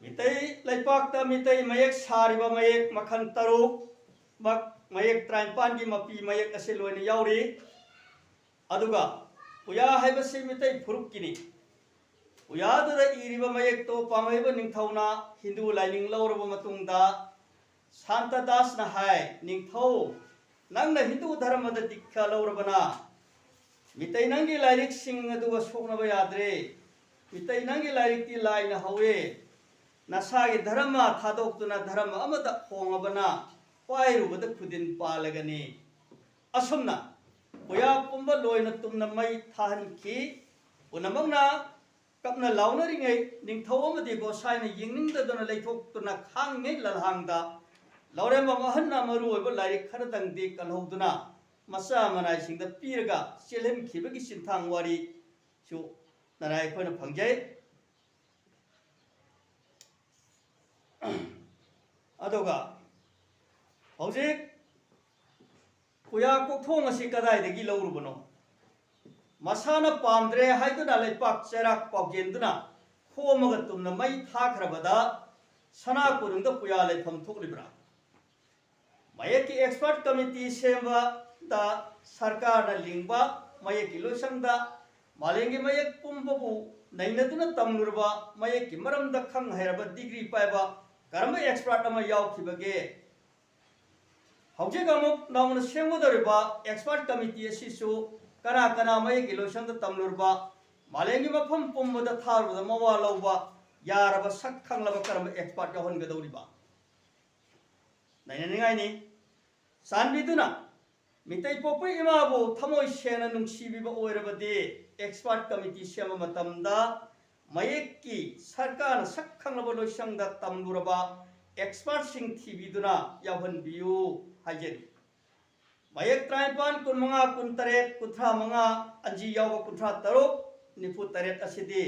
ꯃꯤꯇꯩ ꯂꯩꯄꯥꯛꯇ ꯃꯤꯇꯩ ꯃꯌꯦꯛ ꯁꯥꯔꯤꯕ ꯃꯌꯦꯛ ꯃꯈꯜ ꯇꯔꯨꯛ, ꯃꯛ-, ꯃꯌꯦꯛ ꯇꯔꯥꯅꯤꯄꯥꯟꯒꯤ ꯃꯄꯤ ꯃꯌꯦꯛ ꯑꯁꯤ ꯂꯣꯏꯅ ꯌꯥꯎꯔꯤ꯫ ꯑꯗꯨꯒ ꯄꯨꯌꯥ ꯍꯥꯏꯕꯁꯤ ꯃꯤꯇꯩ ꯐꯨꯔꯨꯞꯀꯤꯅꯤ꯫ ꯄꯨꯌꯥꯗꯨꯗ ꯏꯔꯤꯕ ꯃꯌꯦꯛꯇꯣ ꯄꯥꯝꯍꯩꯕ ꯅꯤꯡꯊꯧꯅ ꯍꯤꯟꯗꯨ ꯂꯥꯏꯅꯤꯡ ꯂꯧꯔꯕ ꯃꯇꯨꯡꯗ ꯁꯥꯟꯇ ꯗꯥꯁꯅ ꯍꯥꯏ, "ꯅꯤꯡꯊꯧ, ꯅꯪꯅ ꯍꯤꯟꯗꯨ ꯙꯔꯃꯗ ꯗꯤꯛꯈ꯭ꯌꯥ ꯂꯧꯔꯕꯅ, ꯃꯤꯇꯩ ꯅꯪꯒꯤ ꯂꯥꯏꯔꯤꯛꯁꯤꯡ ꯑꯗꯨꯒ ꯁꯣꯛꯅꯕ ꯌꯥꯗ꯭ꯔꯦ꯫ ꯃꯤꯇꯩ ꯅꯪꯒꯤ ꯂꯥꯏꯔꯤꯛꯇꯤ ꯂꯥꯏꯅ ꯍꯧꯋꯦ꯫ ꯅꯁꯥꯒꯤ ꯙꯔꯃ ꯊꯥꯗꯣꯛꯇꯨꯅ ꯙꯔꯃ ꯑꯃꯗ ꯍꯣꯡꯉꯕꯅ ꯄꯥꯏꯔꯨꯕꯗ ꯈꯨꯗꯤꯟ ꯄꯥꯜꯂꯒꯅꯤ"꯫ ꯑꯁꯨꯝꯅ ꯄꯨꯌꯥ ꯄꯨꯝꯕ ꯂꯣꯏꯅ ꯇꯨꯝꯅ ꯃꯩ ꯊꯥꯍꯟꯈꯤ꯫ ꯄꯨꯝꯅꯃꯛꯅ ꯀꯞꯅ ꯂꯥꯎꯅꯔꯤꯉꯩ ꯅꯤꯡꯊꯧ ꯑꯃꯗꯤ ꯒꯣꯁꯥꯏꯅ ꯌꯦꯡꯅꯤꯡꯗꯗꯨꯅ ꯂꯩꯊꯣꯛꯇꯨꯅ ꯈꯥꯡꯉꯤꯉꯩ ꯂꯜꯍꯥꯡꯗ ꯂꯧꯔꯦꯝꯕꯝ ꯑꯍꯟꯅ ꯃꯔꯨꯑꯣꯏꯕ ꯂꯥꯏꯔꯤꯛ ꯈꯔꯗꯪꯗꯤ ꯀꯜꯍꯧꯗꯨꯅ ꯃꯆꯥ ꯃꯅꯥꯏꯁꯤꯡꯗ ꯄꯤꯔꯒ ꯆꯦꯜꯍꯟꯈꯤꯕꯒꯤ ꯆꯤꯟꯊꯥꯡ ꯋꯥꯔꯤꯁꯨ ꯅꯔꯥꯏ ꯑꯩꯈꯣꯏꯅ ꯐꯪꯖꯩ꯫ ꯑꯗꯨꯒ ꯍꯧꯖꯤꯛ ꯄꯨꯌꯥ ꯀꯣꯛꯊꯣꯡ ꯑꯁꯤ ꯀꯗꯥꯏꯗꯒꯤ ꯂꯧꯔꯨꯕꯅꯣ? ꯃꯁꯥꯅ ꯄꯥꯝꯗ꯭ꯔꯦ ꯍꯥꯏꯗꯨꯅ ꯂꯩꯄꯥꯛ ꯆꯩꯔꯥꯛ ꯄꯥꯎꯖꯦꯟꯗꯨꯅ ꯈꯣꯝꯃꯒ ꯇꯨꯝꯅ ꯃꯩ ꯊꯥꯈ꯭ꯔꯕꯗ ꯁꯅꯥ ꯀꯣꯅꯨꯡꯗ ꯄꯨꯌꯥ ꯂꯩꯐꯝ ꯊꯣꯛꯂꯤꯕ꯭ꯔꯥ? ꯃꯌꯦꯛꯀꯤ expert committee ꯁꯦꯝꯕꯗ ꯁꯔꯀꯥꯔꯅ ꯂꯤꯡꯕ ꯃꯌꯦꯛꯀꯤ ꯂꯣꯏꯁꯪꯗ ꯃꯥꯂꯦꯝꯒꯤ ꯃꯌꯦꯛ ꯄꯨꯝꯕꯕꯨ ꯅꯩꯅꯗꯨꯅ ꯇꯝꯂꯨꯔꯕ ꯃꯌꯦꯛꯀꯤ ꯃꯔꯝꯗ ꯈꯪ ꯍꯩꯔꯕ degree ꯄꯥꯏꯕ ꯀꯔꯝꯕ expert ꯑꯃ ꯌꯥꯎꯈꯤꯕꯒꯦ? ꯍꯧꯖꯤꯛ ꯑꯃꯨꯛ ꯅꯧꯅ ꯁꯦꯝꯒꯗꯧꯔꯤꯕ expert committee ꯑꯁꯤꯁꯨ ꯀꯅꯥ ꯀꯅꯥ ꯃꯌꯦꯛꯀꯤ ꯂꯣꯏꯁꯪꯗ ꯇꯝꯂꯨꯔꯕ, ꯃꯥꯂꯦꯝꯒꯤ ꯃꯐꯝ ꯄꯨꯝꯕꯗ ꯊꯥꯔꯨꯕꯗ ꯃꯋꯥ ꯂꯧꯕ ꯌꯥꯔꯕ ꯁꯛ ꯈꯪꯂꯕ ꯀꯔꯝꯕ expert ꯌꯥꯎꯍꯟꯒꯗꯧꯔꯤꯕ? ꯅꯩꯅꯅꯤꯡꯉꯥꯏꯅꯤ꯫ ꯆꯥꯟꯕꯤꯗꯨꯅ ꯃꯤꯇꯩ ꯄꯣꯛꯄ ꯏꯃꯥꯕꯨ ꯊꯃꯣꯏ ꯁꯦꯡꯅ ꯅꯨꯡꯁꯤꯕꯤꯕ ꯑꯣꯏꯔꯕꯗꯤ expert committee ꯁꯦꯝꯕ ꯃꯇꯝꯗ ꯃꯌꯦꯛꯀꯤ ꯁꯔꯀꯥꯔꯅ ꯁꯛ ꯈꯪꯂꯕ ꯂꯣꯏꯁꯪꯗ ꯇꯝꯂꯨꯔꯕ expertꯁꯤꯡ ꯊꯤꯕꯤꯗꯨꯅ ꯌꯥꯎꯍꯟꯕꯤꯌꯨ ꯍꯥꯏꯖꯔꯤ꯫ ꯃꯌꯦꯛ ꯇꯔꯥꯅꯤꯄꯥꯟ, ꯀꯨꯟꯃꯉꯥ, ꯀꯨꯟꯇꯔꯦꯠ, ꯀꯨꯟꯊ꯭ꯔꯥ ꯃꯉꯥ, ꯑꯟꯖꯤ ꯌꯥꯎꯕ ꯀꯨꯟꯊ꯭ꯔꯥ ꯇꯔꯨꯛ, ꯅꯤꯐꯨ ꯇꯔꯦꯠ ꯑꯁꯤꯗꯤ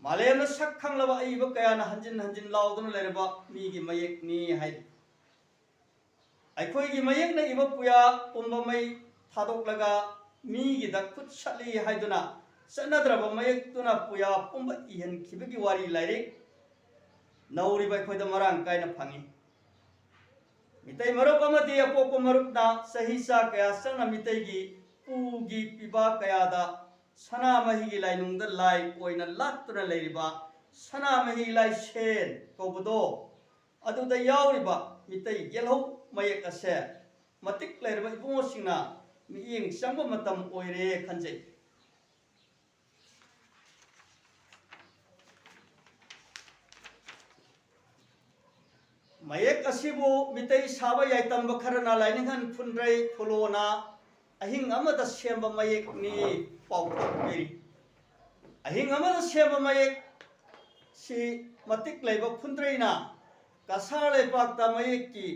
ꯃꯥꯂꯦꯝꯗ ꯁꯛ ꯈꯪꯂꯕ ꯑꯏꯕ ꯀꯌꯥꯅ ꯍꯟꯖꯤꯟ ꯍꯟꯖꯤꯟ ꯂꯥꯎꯗꯨꯅ ꯂꯩꯔꯕ ꯃꯤꯒꯤ ꯃꯌꯦꯛꯅꯤ ꯍꯥꯏꯔꯤ꯫ ꯑꯩꯈꯣꯏꯒꯤ ꯃꯌꯦꯛꯅ ꯏꯕ ꯄꯨꯌꯥ ꯄꯨꯝꯕ ꯃꯩ ꯊꯥꯗꯣꯛꯂꯒ ꯃꯤꯒꯤꯗ ꯈꯨꯠ ꯁꯠꯂꯤ ꯍꯥꯏꯗꯨꯅ ꯆꯠꯅꯗ꯭ꯔꯕ ꯃꯌꯦꯛꯇꯨꯅ ꯄꯨꯌꯥ ꯄꯨꯝꯕ ꯏꯍꯟꯈꯤꯕꯒꯤ ꯋꯥꯔꯤ ꯂꯥꯏꯔꯤꯛ ꯅꯧꯔꯤꯕ ꯑꯩꯈꯣꯏꯗ ꯃꯔꯥꯡ ꯀꯥꯏꯅ ꯐꯪꯏ꯫ ꯃꯤꯇꯩ ꯃꯔꯨꯞ ꯑꯃꯗꯤ ꯑꯄꯣꯛꯄ ꯃꯔꯨꯞꯅ ꯆꯍꯤ ꯆꯥ ꯀꯌꯥ ꯆꯪꯅ ꯃꯤꯇꯩꯒꯤ ꯄꯨꯒꯤ ꯄꯤꯕꯥ ꯀꯌꯥꯗ ꯁꯅꯥꯃꯍꯤꯒꯤ ꯂꯥꯏꯅꯨꯡꯗ ꯂꯥꯏ ꯑꯣꯏꯅ ꯂꯥꯠꯇꯨꯅ ꯂꯩꯔꯤꯕ ꯁꯅꯥꯃꯍꯤ ꯂꯥꯏꯁꯦꯟ ꯀꯧꯕꯗꯣ, ꯑꯗꯨꯗ ꯌꯥꯎꯔꯤꯕ ꯃꯤꯇꯩ ꯌꯦꯜꯍꯧ ꯃꯌꯦꯛ ꯑꯁꯦ ꯃꯇꯤꯛ ꯂꯩꯔꯕ ꯏꯕꯨꯡꯉꯣꯁꯤꯡꯅ ꯃꯤꯠꯌꯦꯡ ꯆꯪꯕ ꯃꯇꯝ ꯑꯣꯏꯔꯦ ꯈꯟꯖꯩ꯫ ꯃꯌꯦꯛ ꯑꯁꯤꯕꯨ ꯃꯤꯇꯩ ꯁꯥꯕ ꯌꯥꯏꯇꯝꯕ ꯈꯔꯅ ꯂꯥꯏꯅꯤꯡꯍꯟ ꯐꯨꯟꯗ꯭ꯔꯩ ꯐꯨꯂꯣꯅ ꯑꯍꯤꯡ ꯑꯃꯗ ꯁꯦꯝꯕ ꯃꯌꯦꯛꯅꯤ ꯄꯥꯎꯊꯣꯛꯄꯤꯔꯤ꯫ ꯑꯍꯤꯡ ꯑꯃꯗ ꯁꯦꯝꯕ ꯃꯌꯦꯛ ꯁꯤ ꯃꯇꯤꯛ ꯂꯩꯕ ꯐꯨꯟꯗ꯭ꯔꯩꯅ ꯀꯁꯥꯔ ꯂꯩꯄꯥꯛꯇ ꯃꯌꯦꯛꯀꯤ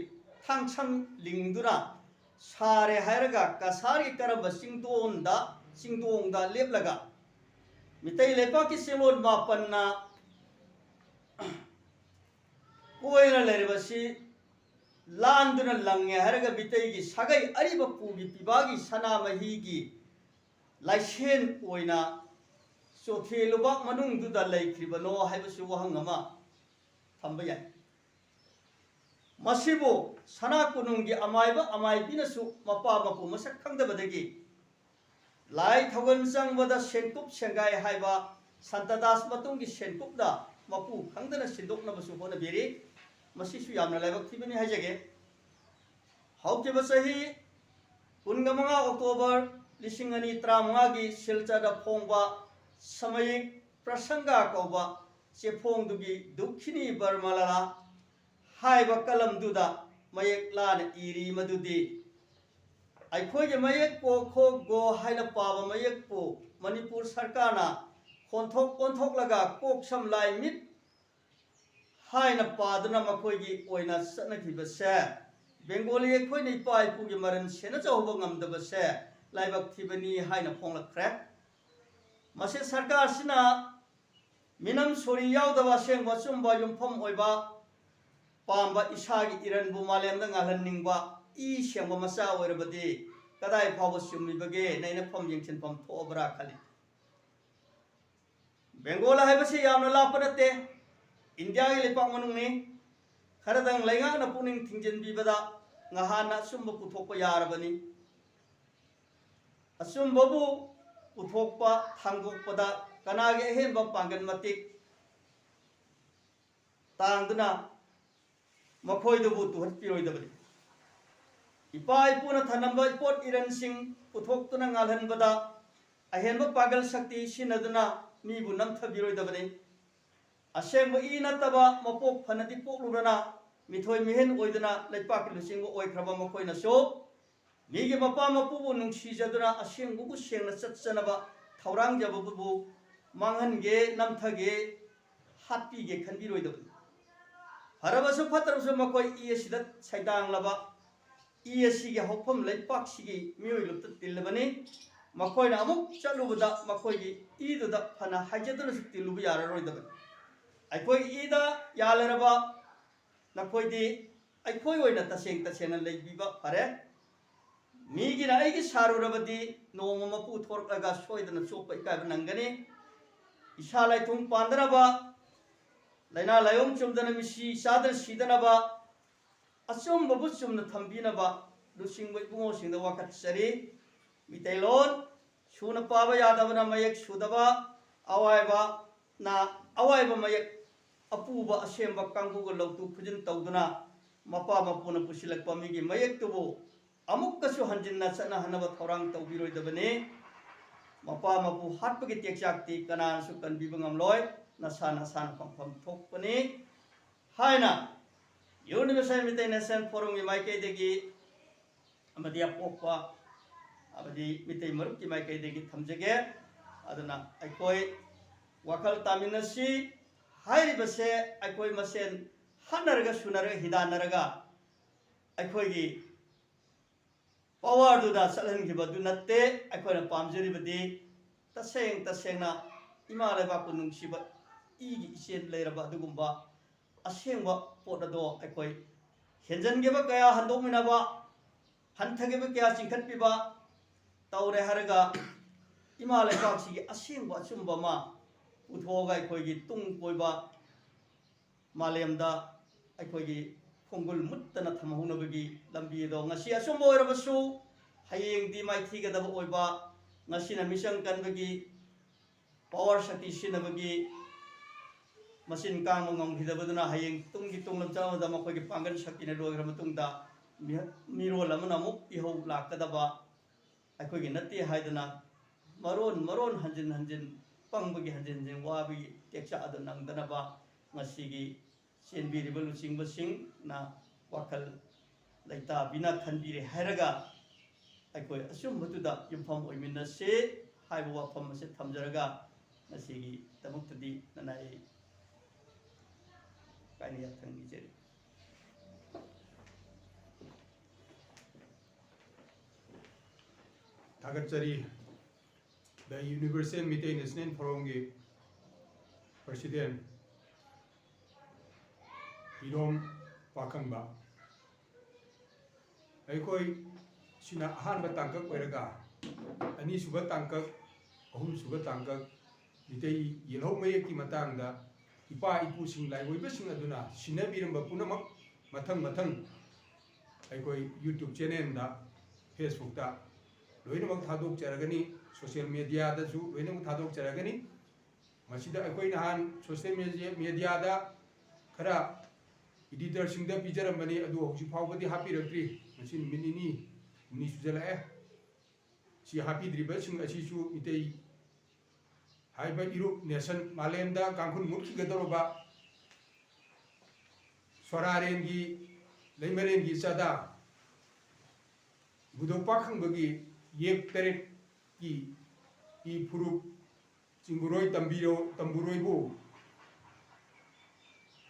ꯊꯥꯡꯁꯪ ꯂꯤꯡꯗꯨꯅ ꯁꯥꯔꯦ ꯍꯥꯏꯔꯒ ꯀꯁꯥꯔꯒꯤ ꯀꯔꯝꯕ ꯆꯤꯡꯗꯣꯟꯗ, ꯆꯤꯡꯗꯣꯡꯗ ꯂꯦꯞꯂꯒ ꯃꯤꯇꯩ ꯂꯩꯄꯥꯛꯀꯤ ꯆꯤꯡꯂꯣꯟ ꯃꯥꯄꯟꯅ ꯀꯣꯏꯅ ꯂꯩꯔꯤꯕꯁꯤ ꯂꯥꯟꯗꯨꯅ ꯂꯪꯉꯦ ꯍꯥꯏꯔꯒ ꯃꯤꯇꯩꯒꯤ ꯁꯥꯒꯩ ꯑꯔꯤꯕ ꯄꯨꯒꯤ ꯄꯤꯕꯥꯒꯤ ꯁꯅꯥꯃꯍꯤꯒꯤ ꯂꯥꯏꯁꯦꯟ ꯑꯣꯏꯅ ꯆꯣꯊꯦ ꯂꯨꯕꯥꯛ ꯃꯅꯨꯡꯗꯨꯗ ꯂꯩꯈ꯭ꯔꯤꯕꯅꯣ ꯍꯥꯏꯕꯁꯨ ꯋꯥꯍꯪ ꯑꯃ ꯊꯝꯕ ꯌꯥꯏ꯫ ꯃꯁꯤꯕꯨ ꯁꯅꯥ ꯀꯣꯅꯨꯡꯒꯤ ꯑꯃꯥꯏꯕ ꯑꯃꯥꯏꯕꯤꯅꯁꯨ ꯃꯄꯥ ꯃꯄꯨ ꯃꯁꯛ ꯈꯪꯗꯕꯗꯒꯤ ꯂꯥꯏ ꯊꯧꯒꯜ ꯆꯪꯕꯗ ꯁꯦꯟꯀꯨꯞ ꯁꯦꯟꯒꯥꯏ ꯍꯥꯏꯕ ꯁꯟꯇꯗꯥꯁ ꯃꯇꯨꯡꯒꯤ ꯁꯦꯟꯀꯨꯞꯇ ꯃꯄꯨ ꯈꯪꯗꯅ ꯁꯤꯟꯗꯣꯛꯅꯕꯁꯨ ꯍꯣꯠꯅꯕꯤꯔꯤ꯫ ꯃꯁꯤꯁꯨ ꯌꯥꯝꯅ ꯂꯥꯏꯕꯛ ꯊꯤꯕꯅꯤ ꯍꯥꯏꯖꯒꯦ꯫ ꯍꯧꯈꯤꯕ ꯆꯍꯤ ꯀꯨꯟꯒ ꯃꯉꯥ ꯑꯣꯛꯇꯣꯕꯔ ꯂꯤꯁꯤꯡ ꯑꯅꯤ ꯇꯔꯥꯃꯉꯥꯒꯤ ꯁꯤꯜꯆꯔꯗ ꯐꯣꯡꯕ ꯁꯃꯌꯤꯛ ꯄ꯭ꯔꯁꯪꯒ ꯀꯧꯕ ꯆꯦꯐꯣꯡꯗꯨꯒꯤ ꯗꯨꯈꯤꯅꯤ ꯕꯔꯃꯂꯥ ꯍꯥꯏꯕ ꯀꯂꯝꯗꯨꯗ ꯃꯌꯦꯛ ꯂꯥꯅ ꯏꯔꯤ ꯃꯗꯨꯗꯤ, ꯑꯩꯈꯣꯏꯒꯤ ꯃꯌꯦꯛ ꯀꯣ ꯈꯣ ꯒꯣ ꯍꯥꯏꯅ ꯄꯥꯕ ꯃꯌꯦꯛꯄꯨ ꯃꯅꯤꯄꯨꯔ ꯁꯔꯀꯥꯔꯅ ꯈꯣꯟꯊꯣꯛ ꯑꯣꯟꯊꯣꯛꯂꯒ ꯀꯣꯛ ꯁꯝ ꯂꯥꯏ ꯃꯤꯠ ꯍꯥꯏꯅ ꯄꯥꯗꯨꯅ ꯃꯈꯣꯏꯒꯤ ꯑꯣꯏꯅ ꯆꯠꯅꯈꯤꯕꯁꯦ, ꯕꯦꯡꯒꯣꯂꯤ ꯑꯩꯈꯣꯏꯅ ꯏꯄꯥ ꯏꯄꯨꯒꯤ ꯃꯔꯟ ꯁꯦꯟꯅꯖꯍꯧꯕ ꯉꯝꯗꯕꯁꯦ ꯂꯥꯏꯕꯛ ꯊꯤꯕꯅꯤ ꯍꯥꯏꯅ ꯐꯣꯡꯂꯛꯈ꯭ꯔꯦ꯫ ꯃꯁꯤ ꯁꯔꯀꯥꯔꯁꯤꯅ ꯃꯤꯅꯝ ꯁꯣꯔꯤ ꯌꯥꯎꯗꯕ ꯑꯁꯦꯡꯕ ꯑꯆꯨꯝꯕ ꯌꯨꯝꯐꯝ ꯑꯣꯏꯕ ꯄꯥꯝꯕ ꯏꯁꯥꯒꯤ ꯏꯔꯟꯕꯨ ꯃꯥꯂꯦꯝꯗ ꯉꯥꯜꯍꯟꯅꯤꯡꯕ ꯏ ꯁꯦꯡꯕ ꯃꯆꯥ ꯑꯣꯏꯔꯕꯗꯤ ꯀꯗꯥꯏ ꯐꯥꯎꯕ ꯆꯨꯝꯃꯤꯕꯒꯦ ꯅꯩꯅꯐꯝ ꯌꯦꯡꯁꯤꯟꯐꯝ ꯊꯣꯛꯑꯕ꯭ꯔꯥ ꯈꯜꯂꯤ꯫ ꯕꯦꯡꯒꯣꯜ ꯍꯥꯏꯕꯁꯤ ꯌꯥꯝꯅ ꯂꯥꯞꯄ ꯅꯠꯇꯦ, ꯏꯟꯗꯤꯌꯥꯒꯤ ꯂꯩꯄꯥꯛ ꯃꯅꯨꯡꯅꯤ꯫ ꯈꯔꯗꯪ ꯂꯩꯉꯥꯛꯅ ꯄꯨꯛꯅꯤꯡ ꯊꯤꯡꯖꯤꯟꯕꯤꯕꯗ ꯉꯍꯥꯟꯅ ꯑꯆꯨꯝꯕ ꯄꯨꯊꯣꯛꯄ ꯌꯥꯔꯕꯅꯤ꯫ ꯑꯆꯨꯝꯕꯕꯨ ꯄꯨꯊꯣꯛꯄ ꯊꯥꯡꯗꯣꯛꯄꯗ ꯀꯅꯥꯒꯤ ꯑꯍꯦꯟꯕ ꯄꯥꯡꯒꯜ ꯃꯇꯤꯛ ꯇꯥꯡꯗꯨꯅ ꯃꯈꯣꯏꯗꯨꯕꯨ ꯇꯨꯍꯠꯄꯤꯔꯣꯏꯗꯕꯅꯤ꯫ ꯏꯄꯥ ꯏꯄꯨꯅ ꯊꯅꯝꯕ ꯏꯄꯣꯠ ꯏꯔꯟꯁꯤꯡ ꯄꯨꯊꯣꯛꯇꯨꯅ ꯉꯥꯜꯍꯟꯕꯗ ꯑꯍꯦꯟꯕ ꯄꯥꯡꯒꯜ ꯁꯛꯇꯤ ꯁꯤꯖꯤꯟꯅꯗꯨꯅ ꯃꯤꯕꯨ ꯅꯝꯊꯕꯤꯔꯣꯏꯗꯕꯅꯤ꯫ ꯑꯁꯦꯡꯕ ꯏ ꯅꯠꯇꯕ ꯃꯄꯣꯛ ꯐꯅꯗꯤ ꯄꯣꯛꯂꯨꯔꯅ ꯃꯤꯊꯣꯏ ꯃꯤꯍꯦꯟ ꯑꯣꯏꯗꯨꯅ ꯂꯩꯄꯥꯛꯀꯤ ꯂꯨꯆꯤꯡꯕ ꯑꯣꯏꯈ꯭ꯔꯕ ꯃꯈꯣꯏꯅꯁꯨ ꯃꯤꯒꯤ ꯃꯄꯥ ꯃꯄꯨꯕꯨ ꯅꯨꯡꯁꯤꯖꯗꯨꯅ ꯑꯁꯦꯡꯕꯕꯨ ꯁꯦꯡꯅ ꯆꯠꯆꯅꯕ ꯊꯧꯔꯥꯡꯖꯕꯕꯨ ꯃꯥꯡꯍꯟꯒꯦ, ꯅꯝꯊꯒꯦ, ꯍꯥꯠꯄꯤꯒꯦ ꯈꯟꯕꯤꯔꯣꯏꯗꯕꯅꯤ꯫ ꯐꯔꯕꯁꯨ ꯐꯠꯇ꯭ꯔꯕꯁꯨ ꯃꯈꯣꯏ ꯏ ꯑꯁꯤꯗ ꯁꯩꯗꯥꯡꯂꯕ ꯏ ꯑꯁꯤꯒꯤ ꯍꯧꯐꯝ ꯂꯩꯄꯥꯛꯁꯤꯒꯤ ꯃꯤꯑꯣꯏ ꯂꯨꯞꯇ ꯇꯤꯜꯂꯕꯅꯤ꯫ ꯃꯈꯣꯏꯅ ꯑꯃꯨꯛ ꯆꯠꯂꯨꯕꯗ ꯃꯈꯣꯏꯒꯤ ꯏꯗꯨꯗ ꯐꯅ ꯍꯥꯏꯖꯗꯨꯅꯁꯨ ꯇꯤꯜꯂꯨꯕ ꯌꯥꯔꯔꯣꯏꯗꯕꯅꯤ꯫ ꯑꯩꯈꯣꯏꯒꯤ ꯏꯗ ꯌꯥꯜꯂꯔꯕ ꯅꯈꯣꯏꯗꯤ ꯑꯩꯈꯣꯏ ꯑꯣꯏꯅ ꯇꯁꯦꯡ ꯇꯁꯦꯡꯅ ꯂꯩꯕꯤꯕ ꯐꯔꯦ꯫ ꯃꯤꯒꯤꯅ ꯑꯩꯒꯤ ꯁꯥꯔꯨꯔꯕꯗꯤ ꯅꯣꯡꯃ ꯃꯄꯨ ꯊꯣꯔꯛꯂꯒ ꯁꯣꯏꯗꯅ ꯆꯣꯞꯄ ꯏꯀꯥꯏꯕ ꯅꯪꯒꯅꯤ꯫ ꯏꯁꯥ ꯂꯥꯏꯊꯨꯡ ꯄꯥꯟꯗꯅꯕ, ꯂꯥꯏꯅꯥ ꯂꯥꯏꯑꯣꯡ ꯆꯨꯝꯗꯅ ꯃꯤꯁꯤ ꯆꯥꯗꯅ ꯁꯤꯗꯅꯕ, ꯑꯆꯨꯝꯕꯕꯨ ꯆꯨꯝꯅ ꯊꯝꯕꯤꯅꯕ ꯂꯨꯆꯤꯡꯕ ꯏꯕꯨꯡꯉꯣꯁꯤꯡꯗ ꯋꯥꯀꯠꯆꯔꯤ꯫ ꯃꯤꯇꯩꯂꯣꯟ ꯁꯨꯅ ꯄꯥꯕ ꯌꯥꯗꯕꯅ ꯃꯌꯦꯛ ꯁꯨꯗꯕ, ꯑꯋꯥꯏꯕꯅ ꯑꯋꯥꯏꯕ ꯃꯌꯦꯛ, ꯑꯄꯨꯕ ꯑꯁꯦꯝꯕ ꯀꯥꯡꯕꯨꯒ ꯂꯧꯊꯣꯛ ꯈꯨꯖꯤꯟ ꯇꯧꯗꯨꯅ ꯃꯄꯥ ꯃꯄꯨꯅ ꯄꯨꯁꯤꯜꯂꯛꯄ ꯃꯤꯒꯤ ꯃꯌꯦꯛꯇꯨꯕꯨ ꯑꯃꯨꯛꯀꯁꯨ ꯍꯟꯖꯤꯟꯅ ꯆꯠꯅꯍꯟꯅꯕ ꯊꯧꯔꯥꯡ ꯇꯧꯕꯤꯔꯣꯏꯗꯕꯅꯤ꯫ ꯃꯄꯥ ꯃꯄꯨ ꯍꯥꯠꯄꯒꯤ ꯇꯦꯛꯆꯥꯛꯇꯤ ꯀꯅꯥꯅꯁꯨ ꯀꯟꯕꯤꯕ ꯉꯝꯂꯣꯏ, ꯅꯁꯥ ꯅꯁꯥꯅ ꯐꯪꯐꯝ ꯊꯣꯛꯄꯅꯤ ꯍꯥꯏꯅ Universal Meitei Nation Forumꯒꯤ ꯃꯥꯏꯀꯩꯗꯒꯤ ꯑꯃꯗꯤ ꯑꯄꯣꯛꯄ ꯑꯃꯗꯤ ꯃꯤꯇꯩ ꯃꯔꯨꯞꯀꯤ ꯃꯥꯏꯀꯩꯗꯒꯤ ꯊꯝꯖꯒꯦ꯫ ꯑꯗꯨꯅ ꯑꯩꯈꯣꯏ ꯋꯥꯈꯜ ꯇꯥꯃꯤꯟꯅꯁꯤ꯫ ꯍꯥꯏꯔꯤꯕꯁꯦ ꯑꯩꯈꯣꯏ ꯃꯁꯦꯟ ꯍꯥꯠꯅꯔꯒ ꯁꯨꯅꯔꯒ ꯍꯤꯗꯥꯟꯅꯔꯒ ꯑꯩꯈꯣꯏꯒꯤ ꯄꯋꯥꯔꯗꯨꯗ ꯆꯠꯍꯟꯈꯤꯕ ꯑꯗꯨ ꯅꯠꯇꯦ꯫ ꯑꯩꯈꯣꯏꯅ ꯄꯥꯝꯖꯔꯤꯕꯗꯤ ꯇꯁꯦꯡ ꯇꯁꯦꯡꯅ ꯏꯃꯥ ꯂꯩꯕꯥꯛꯄꯨ ꯅꯨꯡꯁꯤꯕ ꯏꯒꯤ ꯏꯆꯦꯜ ꯂꯩꯔꯕ ꯑꯗꯨꯒꯨꯝꯕ ꯑꯁꯦꯡꯕ ꯄꯣꯠ ꯑꯗꯣ ꯑꯩꯈꯣꯏ ꯍꯦꯟꯖꯟꯈꯤꯕ ꯀꯌꯥ ꯍꯟꯗꯣꯛꯃꯤꯟꯅꯕ, ꯍꯟꯊꯈꯤꯕ ꯀꯌꯥ ꯆꯤꯡꯈꯠꯄꯤꯕ ꯇꯧꯔꯦ ꯍꯥꯏꯔꯒ ꯏꯃꯥ ꯂꯩꯕꯥꯛꯁꯤꯒꯤ ꯑꯁꯦꯡꯕ ꯑꯆꯨꯝꯕ ꯑꯃ ꯄꯨꯊꯣꯛꯑꯒ ꯑꯩꯈꯣꯏꯒꯤ ꯇꯨꯡ ꯀꯣꯏꯕ ꯃꯥꯂꯦꯝꯗ ꯑꯩꯈꯣꯏꯒꯤ ꯈꯣꯡꯒꯨꯜ ꯃꯨꯠꯇꯅ ꯊꯝꯍꯧꯅꯕꯒꯤ ꯂꯝꯕꯤ ꯑꯗꯣ ꯉꯁꯤ ꯑꯆꯨꯝꯕ ꯑꯣꯏꯔꯕꯁꯨ ꯍꯌꯦꯡꯗꯤ ꯃꯥꯏꯊꯤꯒꯗꯕ ꯑꯣꯏꯕ, ꯉꯁꯤꯅ ꯃꯤꯆꯪ ꯀꯟꯕꯒꯤ ꯄꯋꯥꯔ ꯁꯛꯇꯤ ꯁꯤꯖꯤꯟꯅꯕꯒꯤ ꯃꯆꯤꯟ ꯀꯥꯡꯕ ꯉꯝꯈꯤꯗꯕꯗꯨꯅ ꯍꯌꯦꯡ ꯇꯨꯡꯒꯤ ꯇꯨꯡ ꯂꯝꯆꯠ ꯑꯃꯗ ꯃꯈꯣꯏꯒꯤ ꯄꯥꯡꯒꯜ ꯁꯛꯇꯤꯅ ꯂꯣꯏꯈ꯭ꯔ ꯃꯇꯨꯡꯗ ꯃꯤ-, ꯃꯤꯔꯣꯜ ꯑꯃꯅ ꯑꯃꯨꯛ ꯏꯍꯧ ꯂꯥꯛꯀꯗꯕ ꯑꯩꯈꯣꯏꯒꯤ ꯅꯠꯇꯦ ꯍꯥꯏꯗꯅ ꯃꯔꯣꯟ ꯃꯔꯣꯟ ꯍꯟꯖꯤꯟ ꯍꯟꯖꯤꯟ ꯄꯪꯕꯒꯤ ꯍꯟꯖꯤꯟ ꯍꯟꯖꯤꯟ ꯋꯥꯕꯒꯤ ꯇꯦꯛꯆꯥꯛ ꯑꯗꯨ ꯅꯪꯗꯅꯕ ꯉꯁꯤꯒꯤ ꯆꯦꯟꯕꯤꯔꯤꯕ ꯂꯨꯆꯤꯡꯕꯁꯤꯡꯅ ꯋꯥꯈꯜ ꯂꯩꯇꯥꯕꯤꯅ ꯈꯟꯕꯤꯔꯦ ꯍꯥꯏꯔꯒ ꯑꯩꯈꯣꯏ ꯑꯆꯨꯝꯕꯗꯨꯗ ꯌꯨꯝꯐꯝ ꯑꯣꯏꯃꯤꯟꯅꯁꯤ ꯍꯥꯏꯕ ꯋꯥꯐꯝ ꯑꯁꯤ ꯊꯝꯖꯔꯒ ꯉꯁꯤꯒꯤꯗꯃꯛꯇꯗꯤ ꯅꯅꯥꯏ ꯀꯥꯏꯅ ꯌꯥꯊꯪ ꯅꯤꯖꯔꯤ꯫ ꯊꯥꯒꯠꯆꯔꯤ꯫ The Universal Meitei National Forumꯒꯤ President ꯏꯔꯣꯝ ꯄꯥꯈꯪꯕ꯫ ꯑꯩꯈꯣꯏ ꯁꯤꯅ ꯑꯍꯥꯟꯕ ꯇꯥꯡꯀꯛ ꯑꯣꯏꯔꯒ, ꯑꯅꯤꯁꯨꯕ ꯇꯥꯡꯀꯛ, ꯑꯍꯨꯝꯁꯨꯕ ꯇꯥꯡꯀꯛ, ꯃꯤꯇꯩ ꯌꯦꯜꯍꯧ ꯃꯌꯦꯛꯀꯤ ꯃꯇꯥꯡꯗ ꯏꯄꯥ ꯏꯄꯨꯁꯤꯡ ꯂꯥꯏꯑꯣꯏꯕꯁꯤꯡ ꯑꯗꯨꯅ ꯁꯤꯟꯅꯕꯤꯔꯝꯕ ꯄꯨꯝꯅꯃꯛ ꯃꯊꯪ ꯃꯊꯪ ꯑꯩꯈꯣꯏ YouTube channelꯗ, Facebookꯇ ꯂꯣꯏꯅꯃꯛ ꯊꯥꯗꯣꯛꯆꯔꯒꯅꯤ, social mediaꯗꯁꯨ ꯂꯣꯏꯅꯃꯛ ꯊꯥꯗꯣꯛꯆꯔꯒꯅꯤ꯫ ꯃꯁꯤꯗ ꯑꯩꯈꯣꯏ ꯅꯍꯥꯟ social media, mediaꯗ ꯈꯔ editorꯁꯤꯡꯗ ꯄꯤꯖꯔꯝꯕꯅꯤ, ꯑꯗꯨ ꯍꯧꯖꯤꯛ ꯐꯥꯎꯕꯗꯤ ꯍꯥꯞꯄꯤꯔꯛꯇ꯭ꯔꯤ꯫ ꯉꯁꯤ ꯅꯨꯃꯤꯠ ꯅꯤꯅꯤ ꯍꯨꯝꯅꯤ ꯁꯨꯖꯜꯂꯛꯑꯦ꯫ ꯁꯤ ꯍꯥꯞꯄꯤꯗ꯭ꯔꯤꯕꯁꯤꯡ ꯑꯁꯤꯁꯨ ꯃꯤꯇꯩ ꯍꯥꯏꯕ ꯏꯔꯨꯞ, nation, ꯃꯥꯂꯦꯝꯗ ꯀꯥꯡꯈꯨꯜ ꯃꯨꯠꯈꯤꯒꯗꯧꯔꯕ ꯁꯣꯔꯥꯔꯦꯟꯒꯤ, ꯂꯩꯃꯔꯦꯟꯒꯤ ꯆꯥꯗꯥ, ꯏꯕꯨꯙꯧ ꯄꯥꯈꯪꯕꯒꯤ ꯌꯦꯛ ꯇꯔꯦꯠꯀꯤ ꯏ ꯐꯨꯔꯨꯞ ꯆꯤꯡꯕꯨꯔꯣꯏ ꯇꯝꯕꯤꯔꯣ-, ꯇꯝꯕꯨꯔꯣꯏꯕꯨ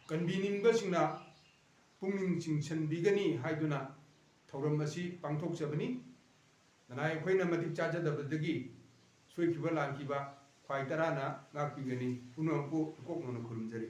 ꯀꯟꯕꯤꯅꯤꯡꯕꯁꯤꯡꯅ ꯄꯨꯛꯅꯤꯡ ꯆꯤꯡꯁꯤꯟꯕꯤꯒꯅꯤ ꯍꯥꯏꯗꯨꯅ ꯊꯧꯔꯝ ꯑꯁꯤ ꯄꯥꯡꯊꯣꯛꯆꯕꯅꯤ꯫ ꯅꯅꯥꯏ ꯑꯩꯈꯣꯏꯅ ꯃꯇꯤꯛ ꯆꯥꯖꯗꯕꯗꯒꯤ ꯁꯣꯏꯈꯤꯕ ꯂꯥꯟꯈꯤꯕ ꯈ꯭ꯋꯥꯏ ꯇꯔꯥꯅ ꯉꯥꯛꯄꯤꯒꯅꯤ꯫ ꯄꯨꯝꯅꯃꯛꯄꯨ ꯏꯀꯣꯛ ꯅꯧꯅ ꯈꯨꯔꯨꯝꯖꯔꯤ꯫